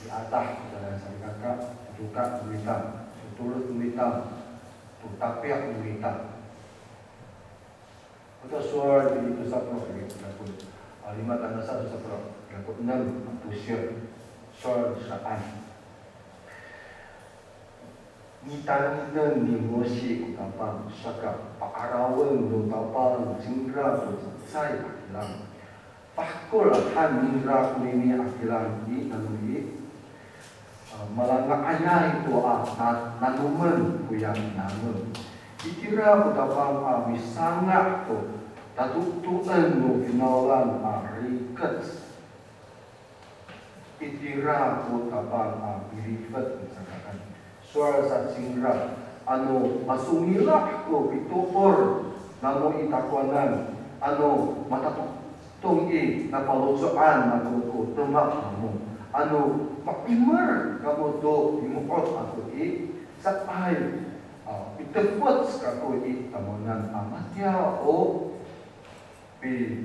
miadah kitanan salikaka, to doka' no mita, to tolo no mita, to tapik no mita. Oto sowal itini tosa polo' ira ko, a, lima tangasa tosa polo' ira ko enem a tosir. Sowal saan. Nitangitan ni Mosi ko Tapang, saka pa'arawen no Tapang cingra to cecay a kilang. Pahekol han ningra konini a kilang i, nano i, a, malanga'ayay to a na-, nanomen koya nanomen. Itira ko Tapang a misanga' to tatotoen no finawlan a rikec. Itira ko Tapang a milifet misakaan. Sowal sa cingra, ano masongila' ko pitoor namo i takowanan, ano matatodong i nafaloco'an namo ko demak namo, ano ma'imer kamo to limo'ot ako i, caay, a, pitefec kako i tamowanan a matiya o pi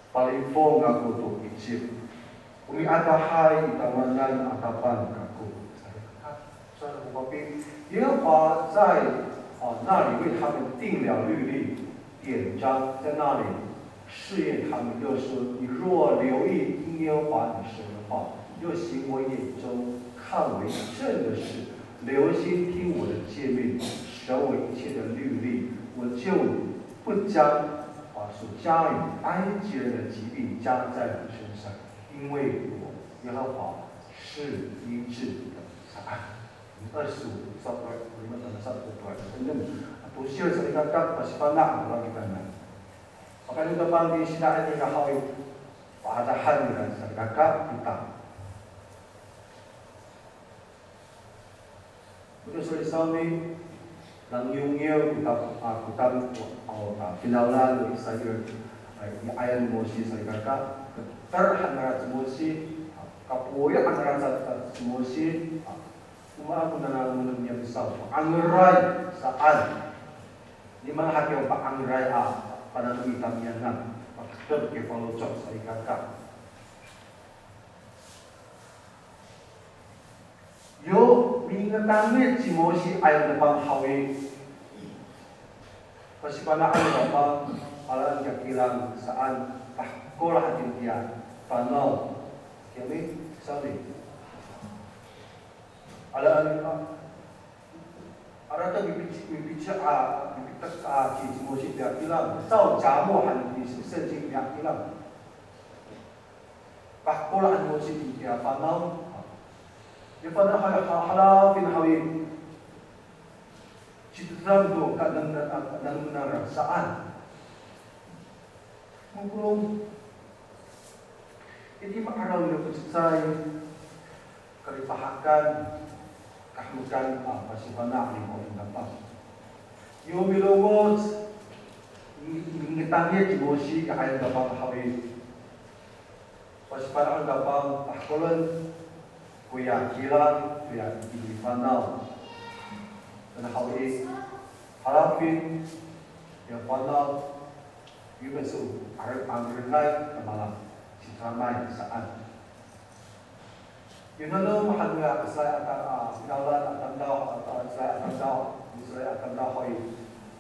Palifong ako to Icip. O miadahay i tamowanan a Tapang kako. Sa, sa, Papi, 耶和华在，啊，那里为他们定了律例典章，在那里试验他们，又说：你若留意听耶和华你神的话，又行我眼中看为正的事，留心听我的诫命，守我一切的律例，我就不将 啊，所加于埃及人的疾病加在你身上，因为我耶和华是医治你的。Saan. 二十五, sa, lima, sa, sa, sa, sa, enem. Ato sila salikaka, pasifana' a lalaki kitanan. Pakayni to Tapang i, sida'it nira haw i, paadahan nira salikaka kita. Oto sowal i sawni, nangiwngiw ko Tap-, a, ko Tap-, a, a, finawlan no Israil, a, i ayaw ni Mosi salikaka, keter han nira ci Mosi, a, kapoya' han nira ci, ci Mosi, a, o maan ko nananamen niyam saw, pa'angelay saan. Nimaan hakiya pa'angelay a, pananam i tamiyanan, paketer kifaloco' salikaka. Yo mingatangit ci Mosi ayaw no Tapang haw i, pasifana'an no Tapang, alaen kiya kilang saan, pahekol hatini tiya fanaw. Kiyami, sawni. Alaen, a, alaen to mipici, mipici, a, mipitek, a, ci, ci Mosi tiya kilang, saw camo han i 圣经 tiya kilang. Pahekol han Mosi tiya fanaw. Ya fanaw ha, ha, halafin haw i, citedan to kanengneng, kanengneng saan. Mapolong. Ini ma'araw no ko cecay, kalipahakan, kahemekan, a, pasifana' ni ko Tapang. Yo milongoc, mi-, mingatangit ci Mosi i ayaw no Tapang haw i, pasifana'en no Tapang, pahekolen koya kilang, koya i fanaw. Tada haw i, halafin, ya fanaw, yo miso, are, angrengay, tamala, citramay, saan. Yo nanom han noya Israil a ta-, a, finawlan a tamdaw, a, Israil a tamdaw, Israil a tamdaw haw i,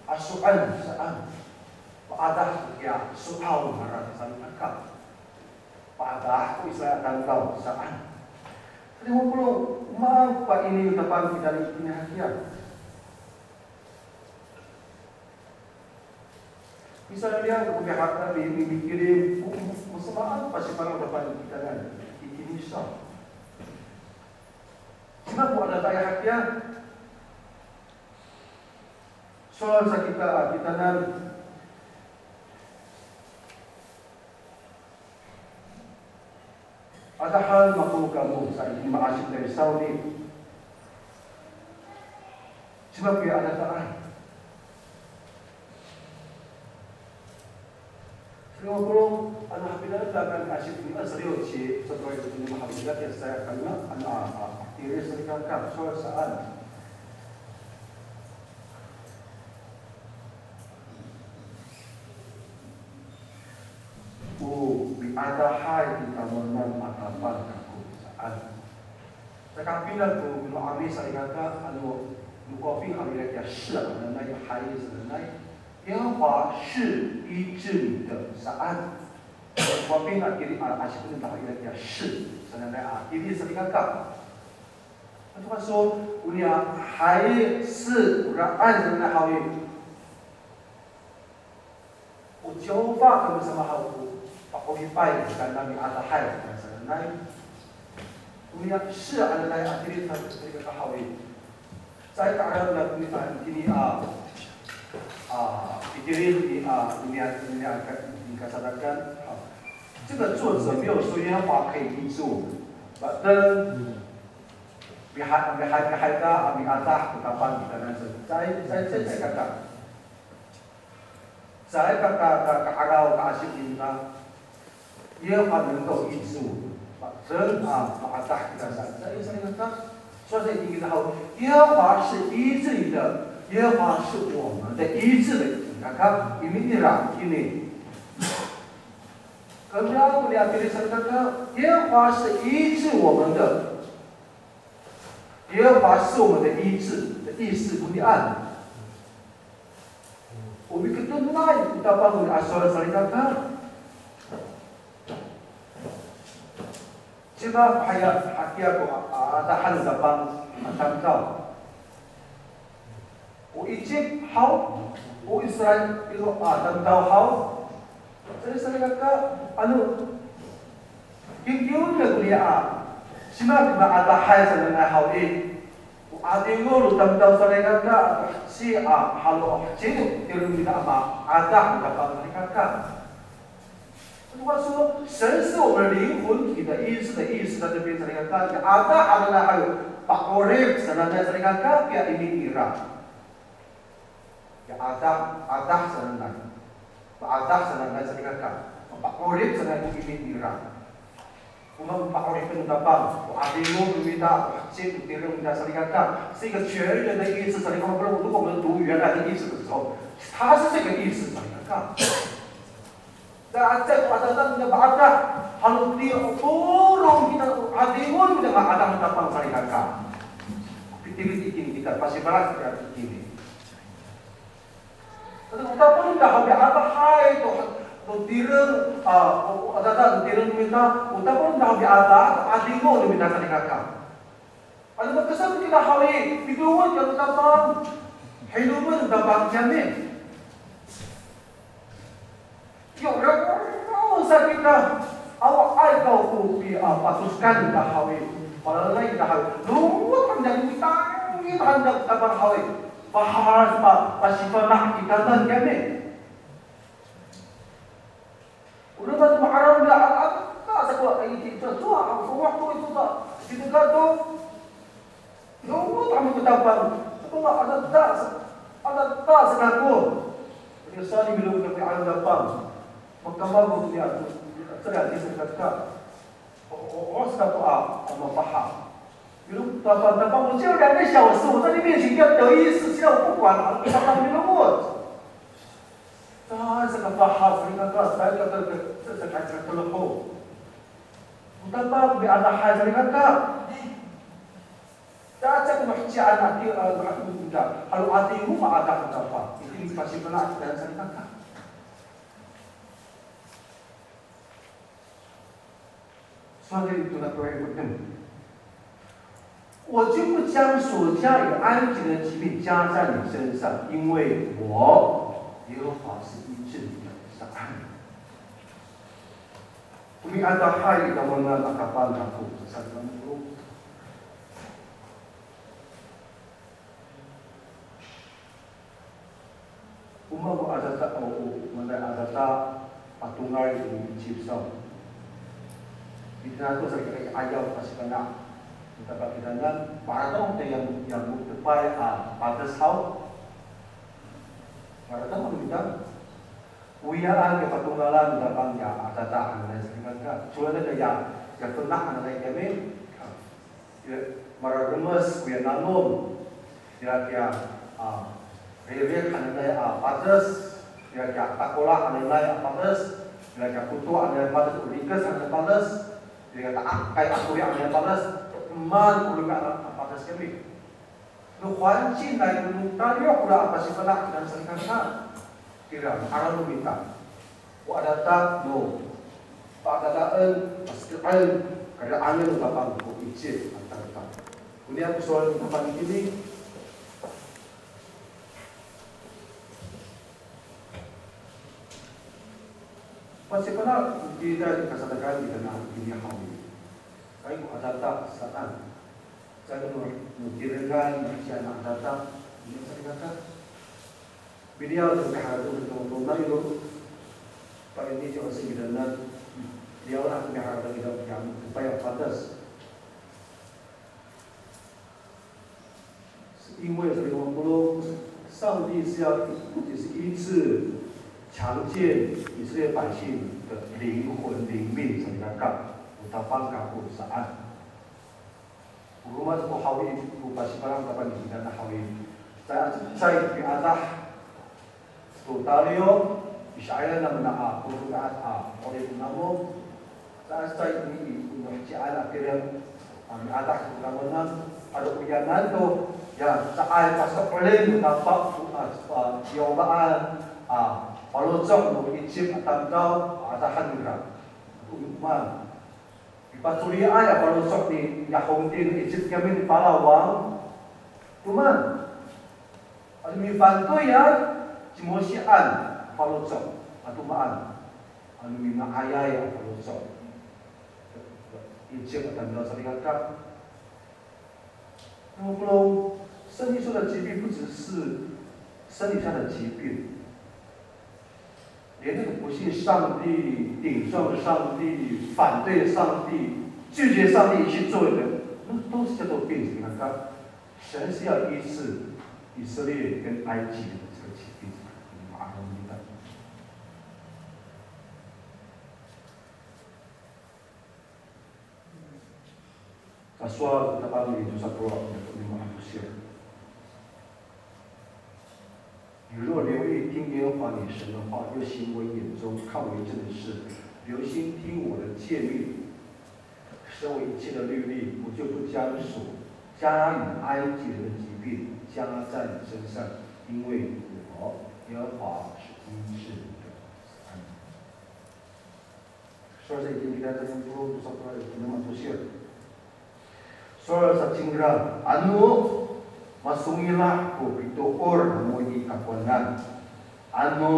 aso'en saan. Paadah kiya so'aw nara salikaka. Adah ko Israil a tamdaw saan. Salikaka, o maan ko pa'ini no Tapang kita itini hakiya. Misalnya, ko pihak na mi, mi, mikilim, mo, mo, masamaan ko pasifana' no Tapang kitanan itini sa. Cima ko adadaay hakiya. Sowal sa kita, a, kitanan. Adahan mako kamo sa itini ma'asip no misawni. Cima koya adadaay. Salikaka, ano hapinang to a ma'asip ni a sariw ci, sa to i, itini mahapinang to a sariw kami, ano, a, a, tiri salikaka, sowal saan. O miadahay i tamowanan a Tapang kako saan. Saka hapinang ko no 'Amis salikaka, ano, no Kowaping haw ira kiya 是 hananay, hay hananay. 耶和华是医治你的 saan. Kowaping a tiri a, a, 'Amis haw ira kiya 是 hananay a tiri salikaka. Saka so, o niya hay 是 oraan hananay haw i, o Jihoba kamo samahaw ko pa'oripay kami a adahay, sanay. Koya 是 hananay a tilid sa, tilid ka haw i. Caay ka'araw nira kami itini a, a, itilid i, a, ini a, ini a, ini kasadakan. 这个作者没有说耶和华可以医治我们，反正 miha-, miha-, mihaen ta a miadah ko Tapang kitanan sa. Caay, caay, caay, caay kaka. Caay ka, ka, ka, ka'araw, ka'asip ningra, 耶和华能够医治我们，反正 a maadah kita sa. Caay, caay kaka. 所以说，你看到耶和华是医治你的，耶和华是我们的医治的，kaka, imi nira, imi. Kami, kami a tilid sa, kaka, 耶和华是医治我们的。 耶和华是我们的医治的意思，不是按。O miketonay ko Tapang a sowal salikaka. Cima ko haya, hakiya ko a, a, adahan no Tapang a tamdaw. O Icip haw, o Israil a tamdaw haw. Sa, salikaka, ano, kingkiw nira koniya a, cima ko maadahay sanay haw i, o 'adingo no tamdaw salikaka, ato heci a, halo heci no tireng nira a maadah no Tapang salikaka. 如果说神是我们灵魂体的医治的意思，在这边 salikaka, adah hananay haw i, pa'orip sanay salikaka, kiya imi nira. Ya adah, adah sanay. Maadah sanay salikaka. Mapa'orip sanay ko imi nira. O maan ko pa'oripen no Tapang, o 'adingo no mita, o heci no tireng nita salikaka. 是一个全人的意思 salikaka. 如果我们读原来的意思的时候，它是这个意思 salikaka. Caay ko adada no mita maadah, halo tiya o polong kita, o 'adingo no mita maadah no Tapang salikaka. Pitilid itini kita, pasifana' kita itini. Tada o Tapang no mita haw i miadahay to, to tireng, a, o, o adada to tireng no mita, o Tapang no mita haw i miadah to 'adingo no mita salikaka. Ano makesam kita haw i, milongoc kita to Tapang. Hilomen no Tapang kiyami. Yo, raw, raw sa kita. Awaay ko pi, a, patosokan kita haw i. Palalay kita haw i. Longoc han kita, kita han kita Tapang haw i. Pahal pa, pasifana' kitanan kiyami. O roma to ma'araw nira, a, a, a, sa ko, a, iti, to, to, a, ko, wa, to, ito, to, ito, to, no, kami ko Tapang. Sa ko, a, adada, sa, adada sa kako. Kami saan i milongoc kami a Tapang. Makamako kami ato, a, tira, tira, tira. O, o, o, sa kako a, a, mapahal. Milongoc Tapang, Tapang, 我只有两个小时，我在你面前要得医治，其他我不管了，Tapang milongoc. Caay sa kapahal, salikaka, caay ka, ka, ka, caay ka, caay ka, ka, ka, o Tapang miadahay, salikaka. Caay ka mahecian a ti, a, mahecian a, halo 'adingo maadah no Tapang. Itini pasifana' kita, salikaka. Sowal to nakoya i, 我就不将所加与埃及的疾病加在你身上，因为我耶和华是医治你的。Saan. O miadahay i tamowanan a Tapang kako, saan ko. O maan ko adada, o, o maan ko adada, patongal i Icip saw. Kita to sa kita i ayaw pasifana'. Kita pa kita na, para to kita yang, yang mo^tepay a pades haw. Para to kita. Oyaan ko patongalan, kita pang ya adada hananay sa kita. Sowal kita ya, ya fana' hananay kami. Ya, mararemes koya nanom, ira kiya, a, ririk hananay a pades, ira kiya takola' hananay a pades, ira kiya koto hananay a pades, o rikec hananay a pades, ira kiya ta'akay a kori hananay a pades, man o rika a pades kami. No 环境 nai, no tayra kora a pasifana' kira sa kita. Kira, ma'araw no mita. O adada no, pa'adadaen, pasekaan, kadadaen no Tapang ko Icip a tamdaw. Oniya ko sowal no Tapang itini. Pasifana' kita i kasadakan kita na itini haw i. Kay ko adada saan. Caay ko no, no kirengan, no kiya na adada, oniya sa kita. Miliyaw to kaharateng to tonay ro. Pa'ini to asing kitanan. Miliyaw to kaharateng kita, kita, kita ya patas. 因为这个部落，上帝是要不仅是医治、强健以色列百姓的灵魂、灵命，什么样？Tapang kako saan. O roma to ko haw i, ko pasifana'en Tapang i, kita na haw i. Caay, caay piadah to tayra, i sa'aya namo na a, ko romi'ad a, 'orip namo. Caay, caay ini i, ko no heciay a tireng, a, miadah to tamowanan, ado o yanan to, ya, caay paso'elin to Tapang, a, a, Yihowa, a, faloco' no Icip a tamdaw, a, adahen nira. Ko man. Mipacoliay a faloco' ni, ya hongti no Icip kiyami ni Palawang. Toman. Ano mifatoy a ci Mosian faloco'. Ato maan. Ano minga'ayay a faloco'. Icip a tamdaw salikaka. 那么不懂，圣经说的疾病不只是生理上的疾病，连那个不信上帝、顶撞上帝、反对上帝、拒绝上帝一切作为的，那都是叫做病。你看，神是要医治以色列跟埃及的这个疾病。Sowal no Tapang i tosa polo' ira ko lima a tosir. 你若留意听耶和华你神的话，又行我眼中看为正的事，留心听我的诫命，守我一切的律例，我就不将所加与埃及人的疾病加在你身上，因为我耶和华是医治你的。阿们。 Sowal sa itini kita, sowal sa cingra, ano masongila' ko pitoor namo i takowanan, ano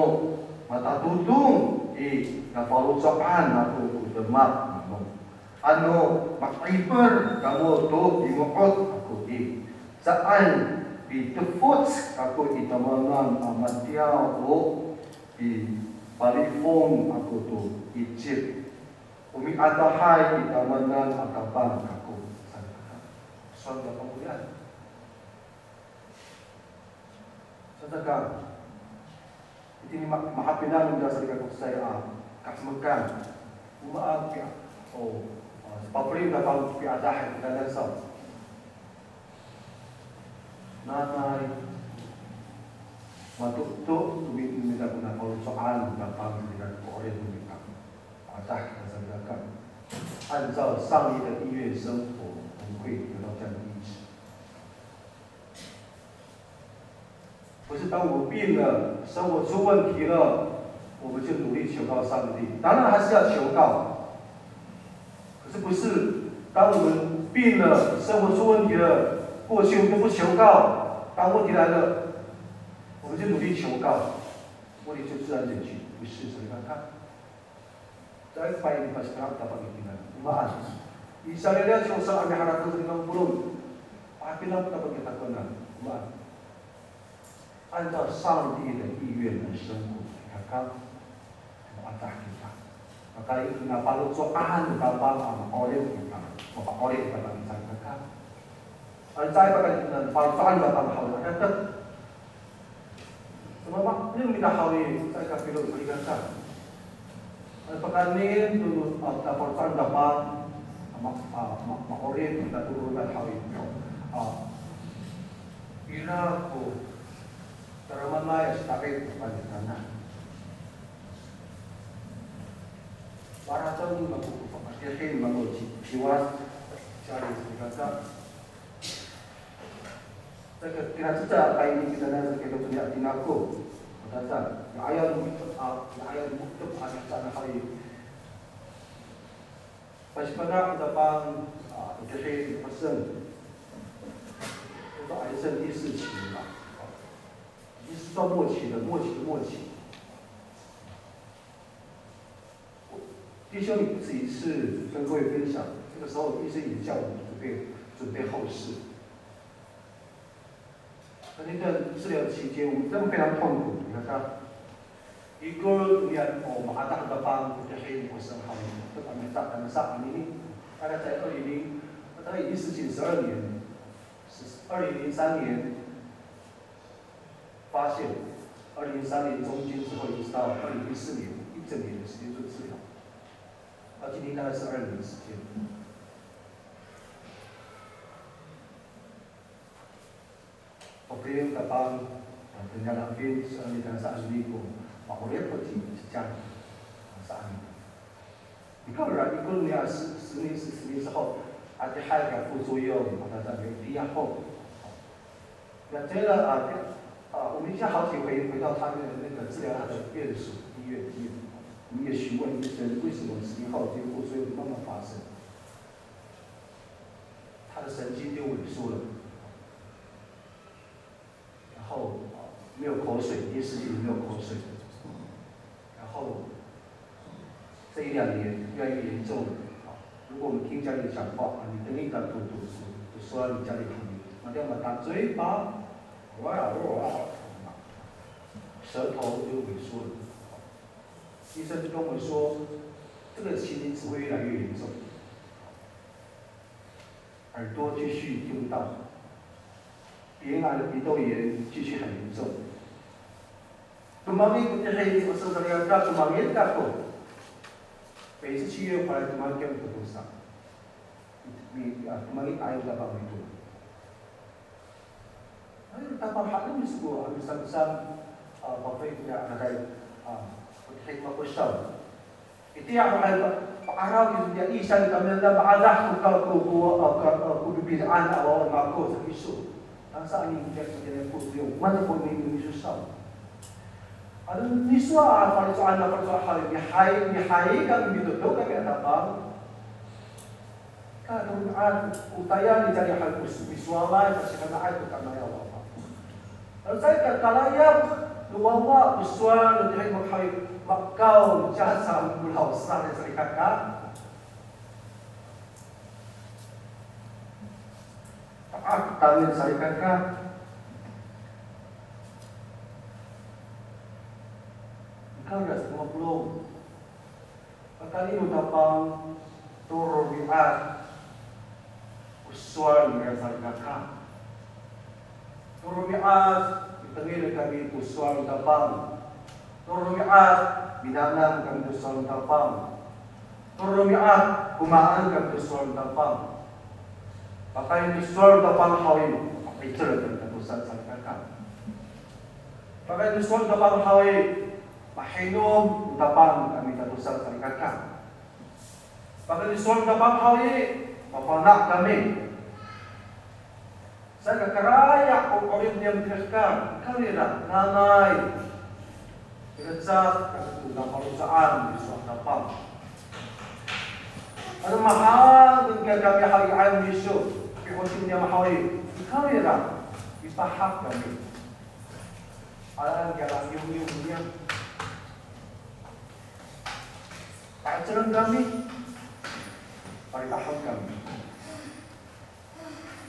matatodong i nafaloco'an ako to demak namo, ano ma'iper kamo to limo'ot ako i, saan pitefoc kako i tamowanan a matiya o pipalifong ako to Icip. O miadahay i tamowanan a Tapang kako. Saan ko sowal no Tapang. Saan ka, itini ma-, mahapinang no mita salikaka ko saan a kahemekan. O maan ko pi-, o, a, sapafeli no Tapang ko piadahay kitanan saw. Nanay, mato to, to mi-, mita ko nafaloco'an no Tapang ko 'orip no mita. 啊，大家参加看，按照上帝的意愿生活，我们会得到这样的医治。不是当我们病了，生活出问题了，我们就努力求告上帝。当然还是要求告，可不是当我们病了，生活出问题了，过去我们都不求告，当问题来了，我们就努力求告，问题就自然解决，不是？所以看看，在拜一拜是让他帮你平安，我们按。以色列人求上，阿米哈拉都是跟不拢，啊，平安不打不给他困难，我们按。 按照上帝的意愿来生活，kaka, ma'adah kita. Maka i, na paloco'an no Tapang a ma'orip kita, mapa'orip kita, kaka. Ano caay pakayni, paloco'an no Tapang haw i, kaka. Mama, yung mita haw i, caay kapilo, kaka. Ano pakayni to, a, na paloco'an no Tapang, a, ma, a, ma, ma'orip kita to, kaka haw i. A, ira ko tadamaanay a sita'it no panitana. Para to ni mako ko pakatihin, mako ci, ciwas, cari singkaka. Saka kira cecay a kaini kita na, saka to ni atinako. Matata, ya ayam, a, ya ayam mukto a, sa na haw i. Pasifana' ko Tapang, a, pakatihin, paseng. 这个癌症第四期了。 已经是到末期了，末期的末期。弟兄，你不止一次跟各位分享，这个时候医生已经叫我们准备，准备后事。在那段治疗期间，我们真的非常痛苦。你看他，一个人，哦，马上到班，就黑，我身上，就把门打，打门上，你，大概在二零零，大概已经十几十二年，是二零零三年， 发现二零零三年中间之后，一直到二零一四年，一整年的时间做治疗。到今天大概是二年的时间。Pagpiliyo Tapang, a, tengil a pin, sa amin, sa amin ko, ma'orip ko ci, ci Jan, sa amin. 你看，如果你要十，十年，十，十年之后，啊，这还有个副作用，啊，那，那没必要。那这个，啊，啊，我们一下好几回回到他那个，那个治疗他的院所，医院，医院，我们也询问医生为什么十年后这个副作用慢慢发生，他的神经就萎缩了。 然后，啊，没有口水，一时间没有口水。然后这一两年越来越严重了。啊，如果我们听家里讲话，啊，你等一等，读，读，读书啊，你家里很，那这样嘛，打嘴巴，哇哇哇，舌头就萎缩了。医生就跟我们说，这个情形只会越来越严重。 耳朵继续听不到，鼻咽癌的鼻窦炎继续很严重。Tomangic ko tihi, o salikaka, tomangic kako. 每次去医院回来，tomangic ko tosa. Mi, a, tomangic ko Tapang mito. Ay, Tapang, haen iso ko, a, misangsang, a, pafeli ko nia, a, a, ko tihi mako saw. Itiya ko hay pa, pa'araw kiso tiya i, saan kami na ma'adah ko, ko, ko, ko, ko, ko pipilian a wawa mako sa kiso. Tangsa anin tiya ko tiya ko tiya, wani ko ni, ni susaw. Ano miso a, palisoan na palisoan hay, mihay, mihay kami mitoto kami a Tapang. Ka, no, a, o tayal ni Cali hay ko misowalay, pasifana'ay to kamay a wawa. Ano caay ka kalayap no wawa ko sowal no tihi makawi, makaw, caay sa molaw sa salikaka. Ta'ak tangen salikaka. Ikaw na sa mapolong. Pakayni no Tapang to romi'ad ko sowal nira salikaka. To romi'ad, mitengil kami ko sowal no Tapang. To romi'ad, minanam kami to sowal no Tapang. To romi'ad, komaen kami to sowal no Tapang. Pakayni to sowal no Tapang haw i, mapicel kami tatosan salikaka. Pakayni to sowal no Tapang haw i, mahinom no Tapang kami tatosan salikaka. Pakayni to sowal no Tapang haw i, mafana' kami. Saka karaya' ko 'orip niyam i, kira, nanay. Kira sa, kira to na paloco'an no sowal no Tapang. Ano mahaen kami haw i 'ayaw no Yisu, pihosin niyam haw i, nikawrira, mipahak kami. Alaen kiya laliyong niyam. Pa'eceleng kami, palitahen kami.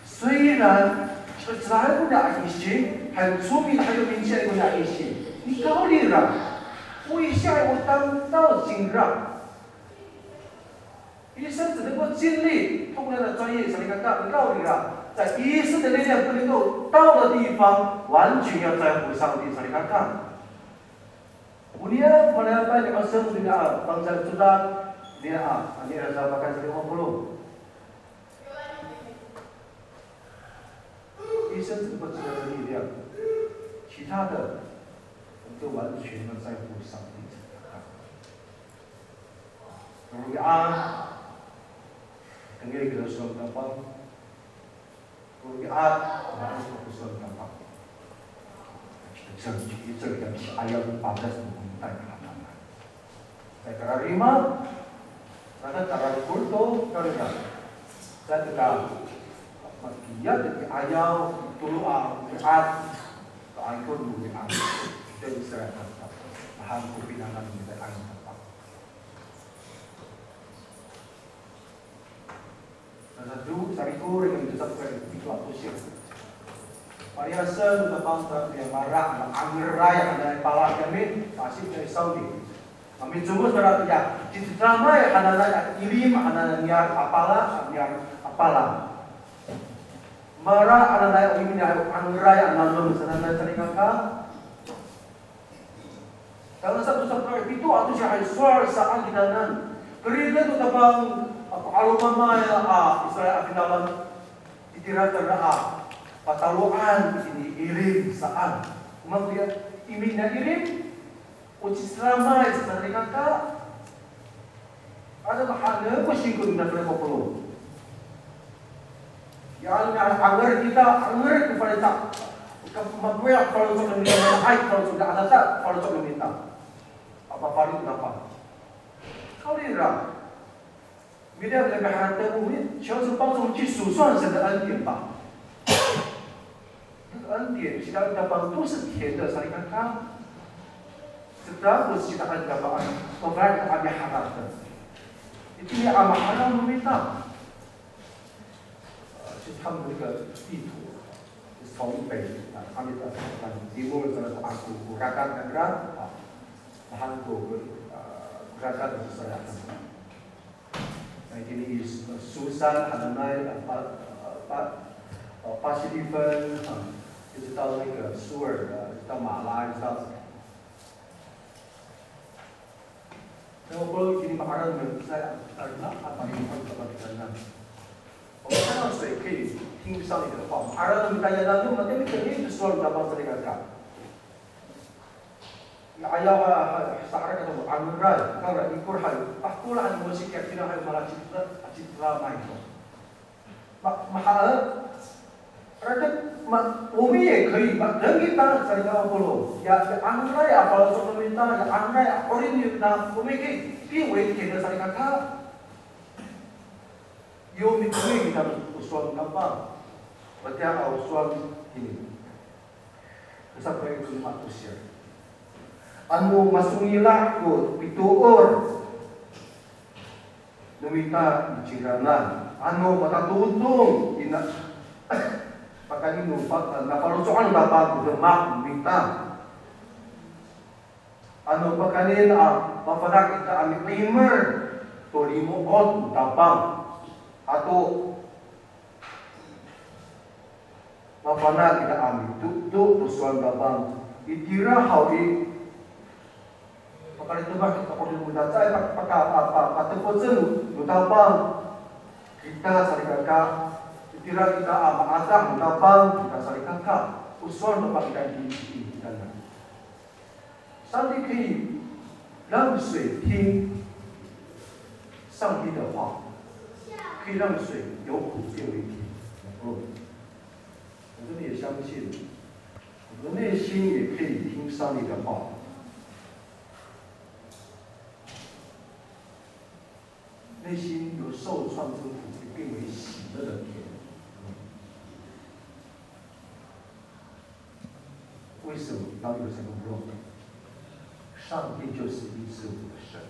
虽然 Israil ko niyam a ngising, hay comin, hay mingsi ko niyam a ngising, nikawrira, o Israil o tamdaw cingra. 医生只能够尽力通过他的专业 salikaka, nikawrira, 在医生的力量不能够到的地方，完全要在乎上帝 salikaka. Oniya, malayapay ni Aseng nira, bangsa Juda nira, nira sa pakay sa lima puluh. 医生只不过给他的力量，其他的我们都完全要在乎上帝这个。Romi'ad, tengil kita sowal Tapang. Romi'ad, ma'araw ko sowal Tapang. Kita cem, kita cem, kita ayaw padas ko komitay ka hatanan. Sa kararima, sa kararikor to, karira. Sa tika, makiya tika ayaw, tolo a romi'ad, ka angkor romi'ad. Ito i sera kata. Mahaen ko pinangan kita angkor. Sa to, sarikor, nika to sa pito a tosir. Paliyasen no Tapang to ya mara, angeray, anay pala kami, kasi kami Saudi. Kami cumos mara ya, citramay, ananay, ilim, ananay niyar a pala, niyar a pala. Mara, ananay, ilim, niyar, angeray, ananay, sananay, salikaka. Tangasa to sapito a tosir hay sowal saan kitanan. Keriden to Tapang, a, 'alomamay a Israil a finawlan, itira tera a pataloan itini ilim saan. O maan koya imin a ilim, o citramay, salikaka. Ano mahaen ko singko nira ko polong. Ya, ano, anger kita, anger ko faloco'. Ka, makoya ko faloco' no mita, ay ko faloco' no mita, adada ko faloco' no mita. Apa faloco' napa? Kawrira. Mita, mita miharateng, 我们求主帮助我们去数算神的恩典吧。 那个恩典，其他的帮助是甜的，salikaka. Saka ko cita'an kita paan, pafana' kita a miharateng. Itini a maharateng no mita. 呃，就是他们那个地图，从北啊，他们的往西部，这个阿古古拉干那个啊，然后古呃，古拉干就是这样。 那今天以苏珊、哈南奈、巴、巴、巴西利芬啊，一直到那个苏尔啊，一直到马拉，一直到。那么不论今天马上我们在啊，啊，那啊，把你们怎么可能？我们看到水可以听上帝的话，马上我们大家那，那么那个肯定是说了，你要帮助那个干。 Ayaw ha, ha, sa'aray kato angeray, kawrira ikor hay, pahkola han Mose kiya kira hay mala citra, citra may to. Ma, mahaen, rata, ma, 我们也可以, ma, deng kita, salikaka polong. Ya, ya angeray a faloco' no mita, ya angeray a 'orip no mita, 我们也可以变为甜的 salikaka. Yo mitengil kita to sowal no Tapang. Matiya a sowal ini. Sa ko lima to siya. Ano masongila' ko pitoor no mita i cingraan, ano matatodong ina, pakayni no pa, nafaloco'an no Tapang ko demak no mita. Ano pakayni a mafana' kita a mi'imer to limo'ot no Tapang. Ato mafana' kita a mitoto to sowal no Tapang. Itira haw i, pakalitema kita ko limo'ot, caay pa, paka, pa, pa, patefecen no Tapang. Kita salikaka, itira kita a maadah no Tapang, kita salikaka. O sowal no Tapang kita i, i, kita na. 上帝可以让水听上帝的话，可以让水由苦变为甜。我真的也相信，我们的内心也可以听上帝的话。内心由受创之苦变为喜乐的甜。为什么？当有什么不同？上帝就是医治我们的神。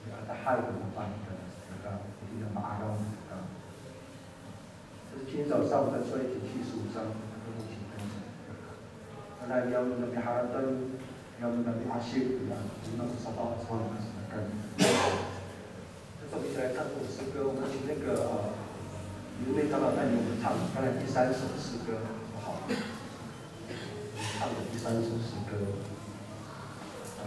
Ada hay ko mapani'ada, ira ko ma'araw. 这是今天早上我们在出埃及记十五章跟我们一起分享。那要我们的 miharateng, 要我们的 miasip, 要我们的 sato, sato, 这时候我们一起来唱这首诗歌，我们请那个呃，刘妹长老带领我们唱刚才第三首诗歌，好不好？唱的第三首诗歌，呃，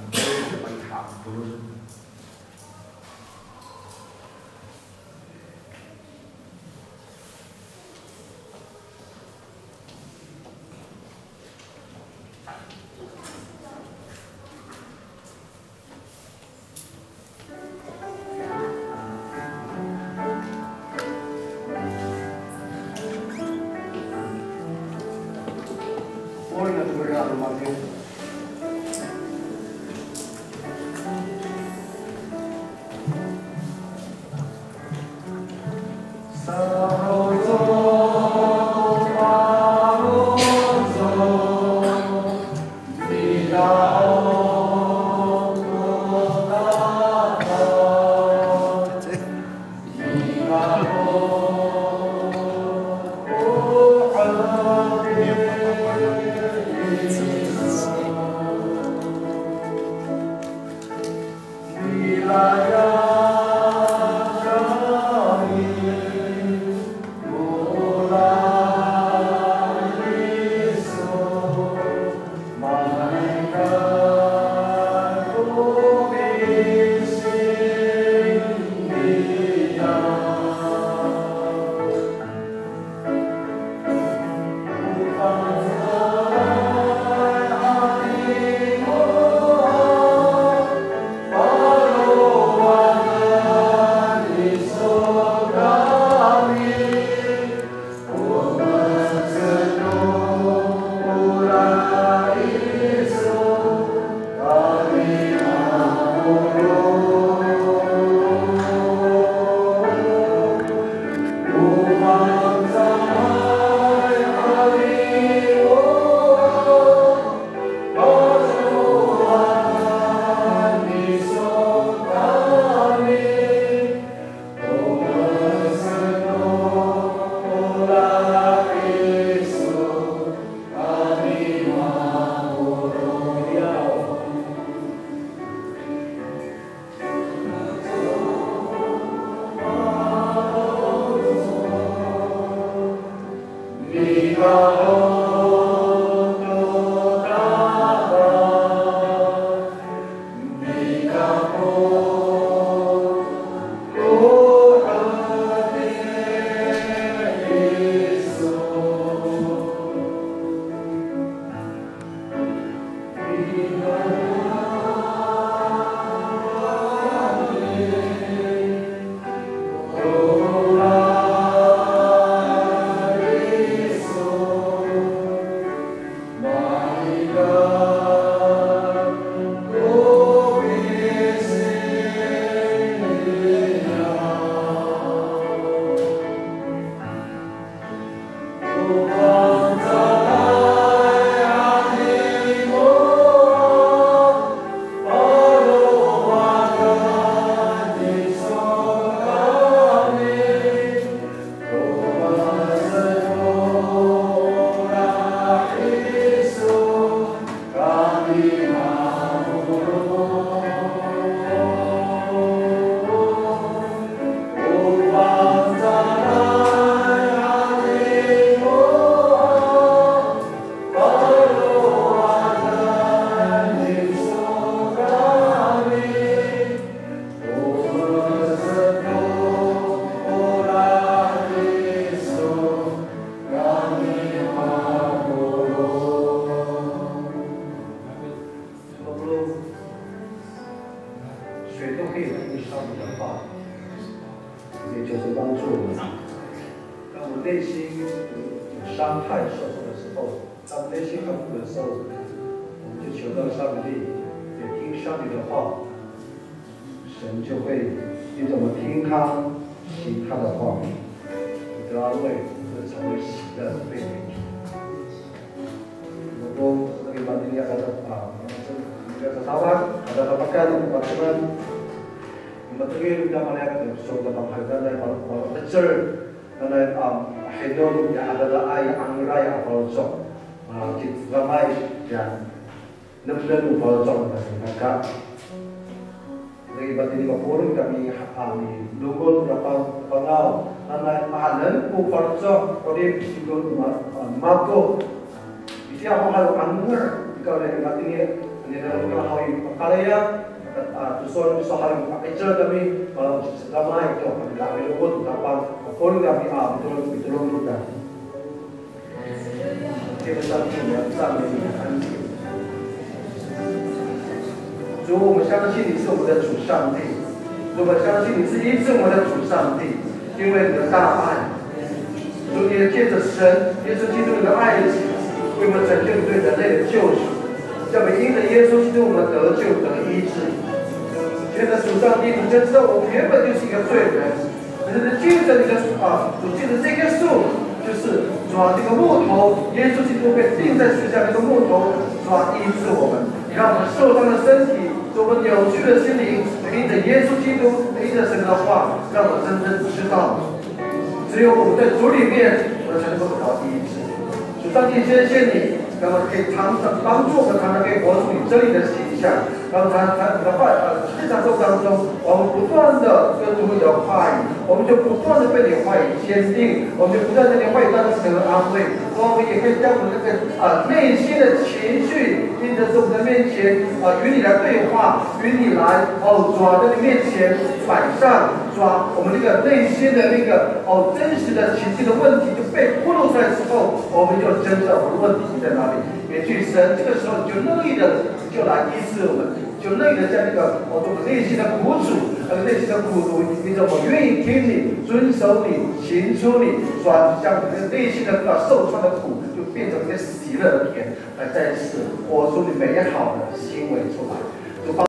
水都可以来遇上你的话，也就是帮助我们。当我们内心有伤害受伤的时候，当我们内心很苦的时候，我们就求告上帝，也听上帝的话，神就会因着我们听他、行他的话，得安慰，得成为喜乐的妹妹。我们都这个班里面，大家啊，这个早上，大家都不干了，不干了。那么这个人家嘛，那个说的嘛，还在那，把把这儿，那那啊，还有人家，大家爱，angray，啊，包装啊，去干嘛呀？ Nemnem o faloco' no saka. Iri matini mapolong kami ha, a, milongoc a pa, pangaw. Nanay mahaen ko faloco', o di pitodong ma, a, mako. Itiya ho haw anger, ikaw iri matini, nira ko haw i pakalaya, a, to sowal, to sowal haw i pakicel kami, a, sa kami ito, kami kami milongoc, tapang, mapolong kami, a, mitolon, mitolon kita. 天父上帝，我们要赞美你，感谢你。主，我们相信你是我们的主上帝，我们相信你是医治我们的主上帝，因为你的大爱。主，你也借着神耶稣基督的爱，为我们成就对人类的救赎，叫我们因着耶稣基督，我们得救得医治。天父上帝，你就知道我们原本就是一个罪人， 可是借着你的，啊，主，借着这棵树，就是主啊，这个木头，耶稣基督被钉在十字架，这个木头，主啊，医治我们，让我们受伤的身体，我们扭曲的心灵，因着耶稣基督，因着神的话，让我真正知道，只有我们在主里面，我们才能够得到医治。主上帝，谢谢你，让我们可以常常帮助我们，常常可以活出你真理的形象。 然后他，他，他的话，呃，日常生活当中，我们不断地跟读你的话语，我们就不断地被你的话语坚定，我们就不断地在你的话语当中得到安慰。我们也可以将我们那个，呃，内心的情绪，因着在我们的面前，呃，与你来对话，与你来，哦，主啊，在你面前摆上，主啊，我们那个内心的那个，哦，真实的情绪的问题就被暴露出来之后，我们就真知道我们的问题在哪里。也许神这个时候你就乐意的就来医治我们。 就那个，在那个，哦，我们内心的苦楚，那个内心的苦毒，因着我们愿意听你、遵守你、行出你所要将我们内心的那受创的苦，就变成一个喜乐的甜，来再次活出你美好的行为出来。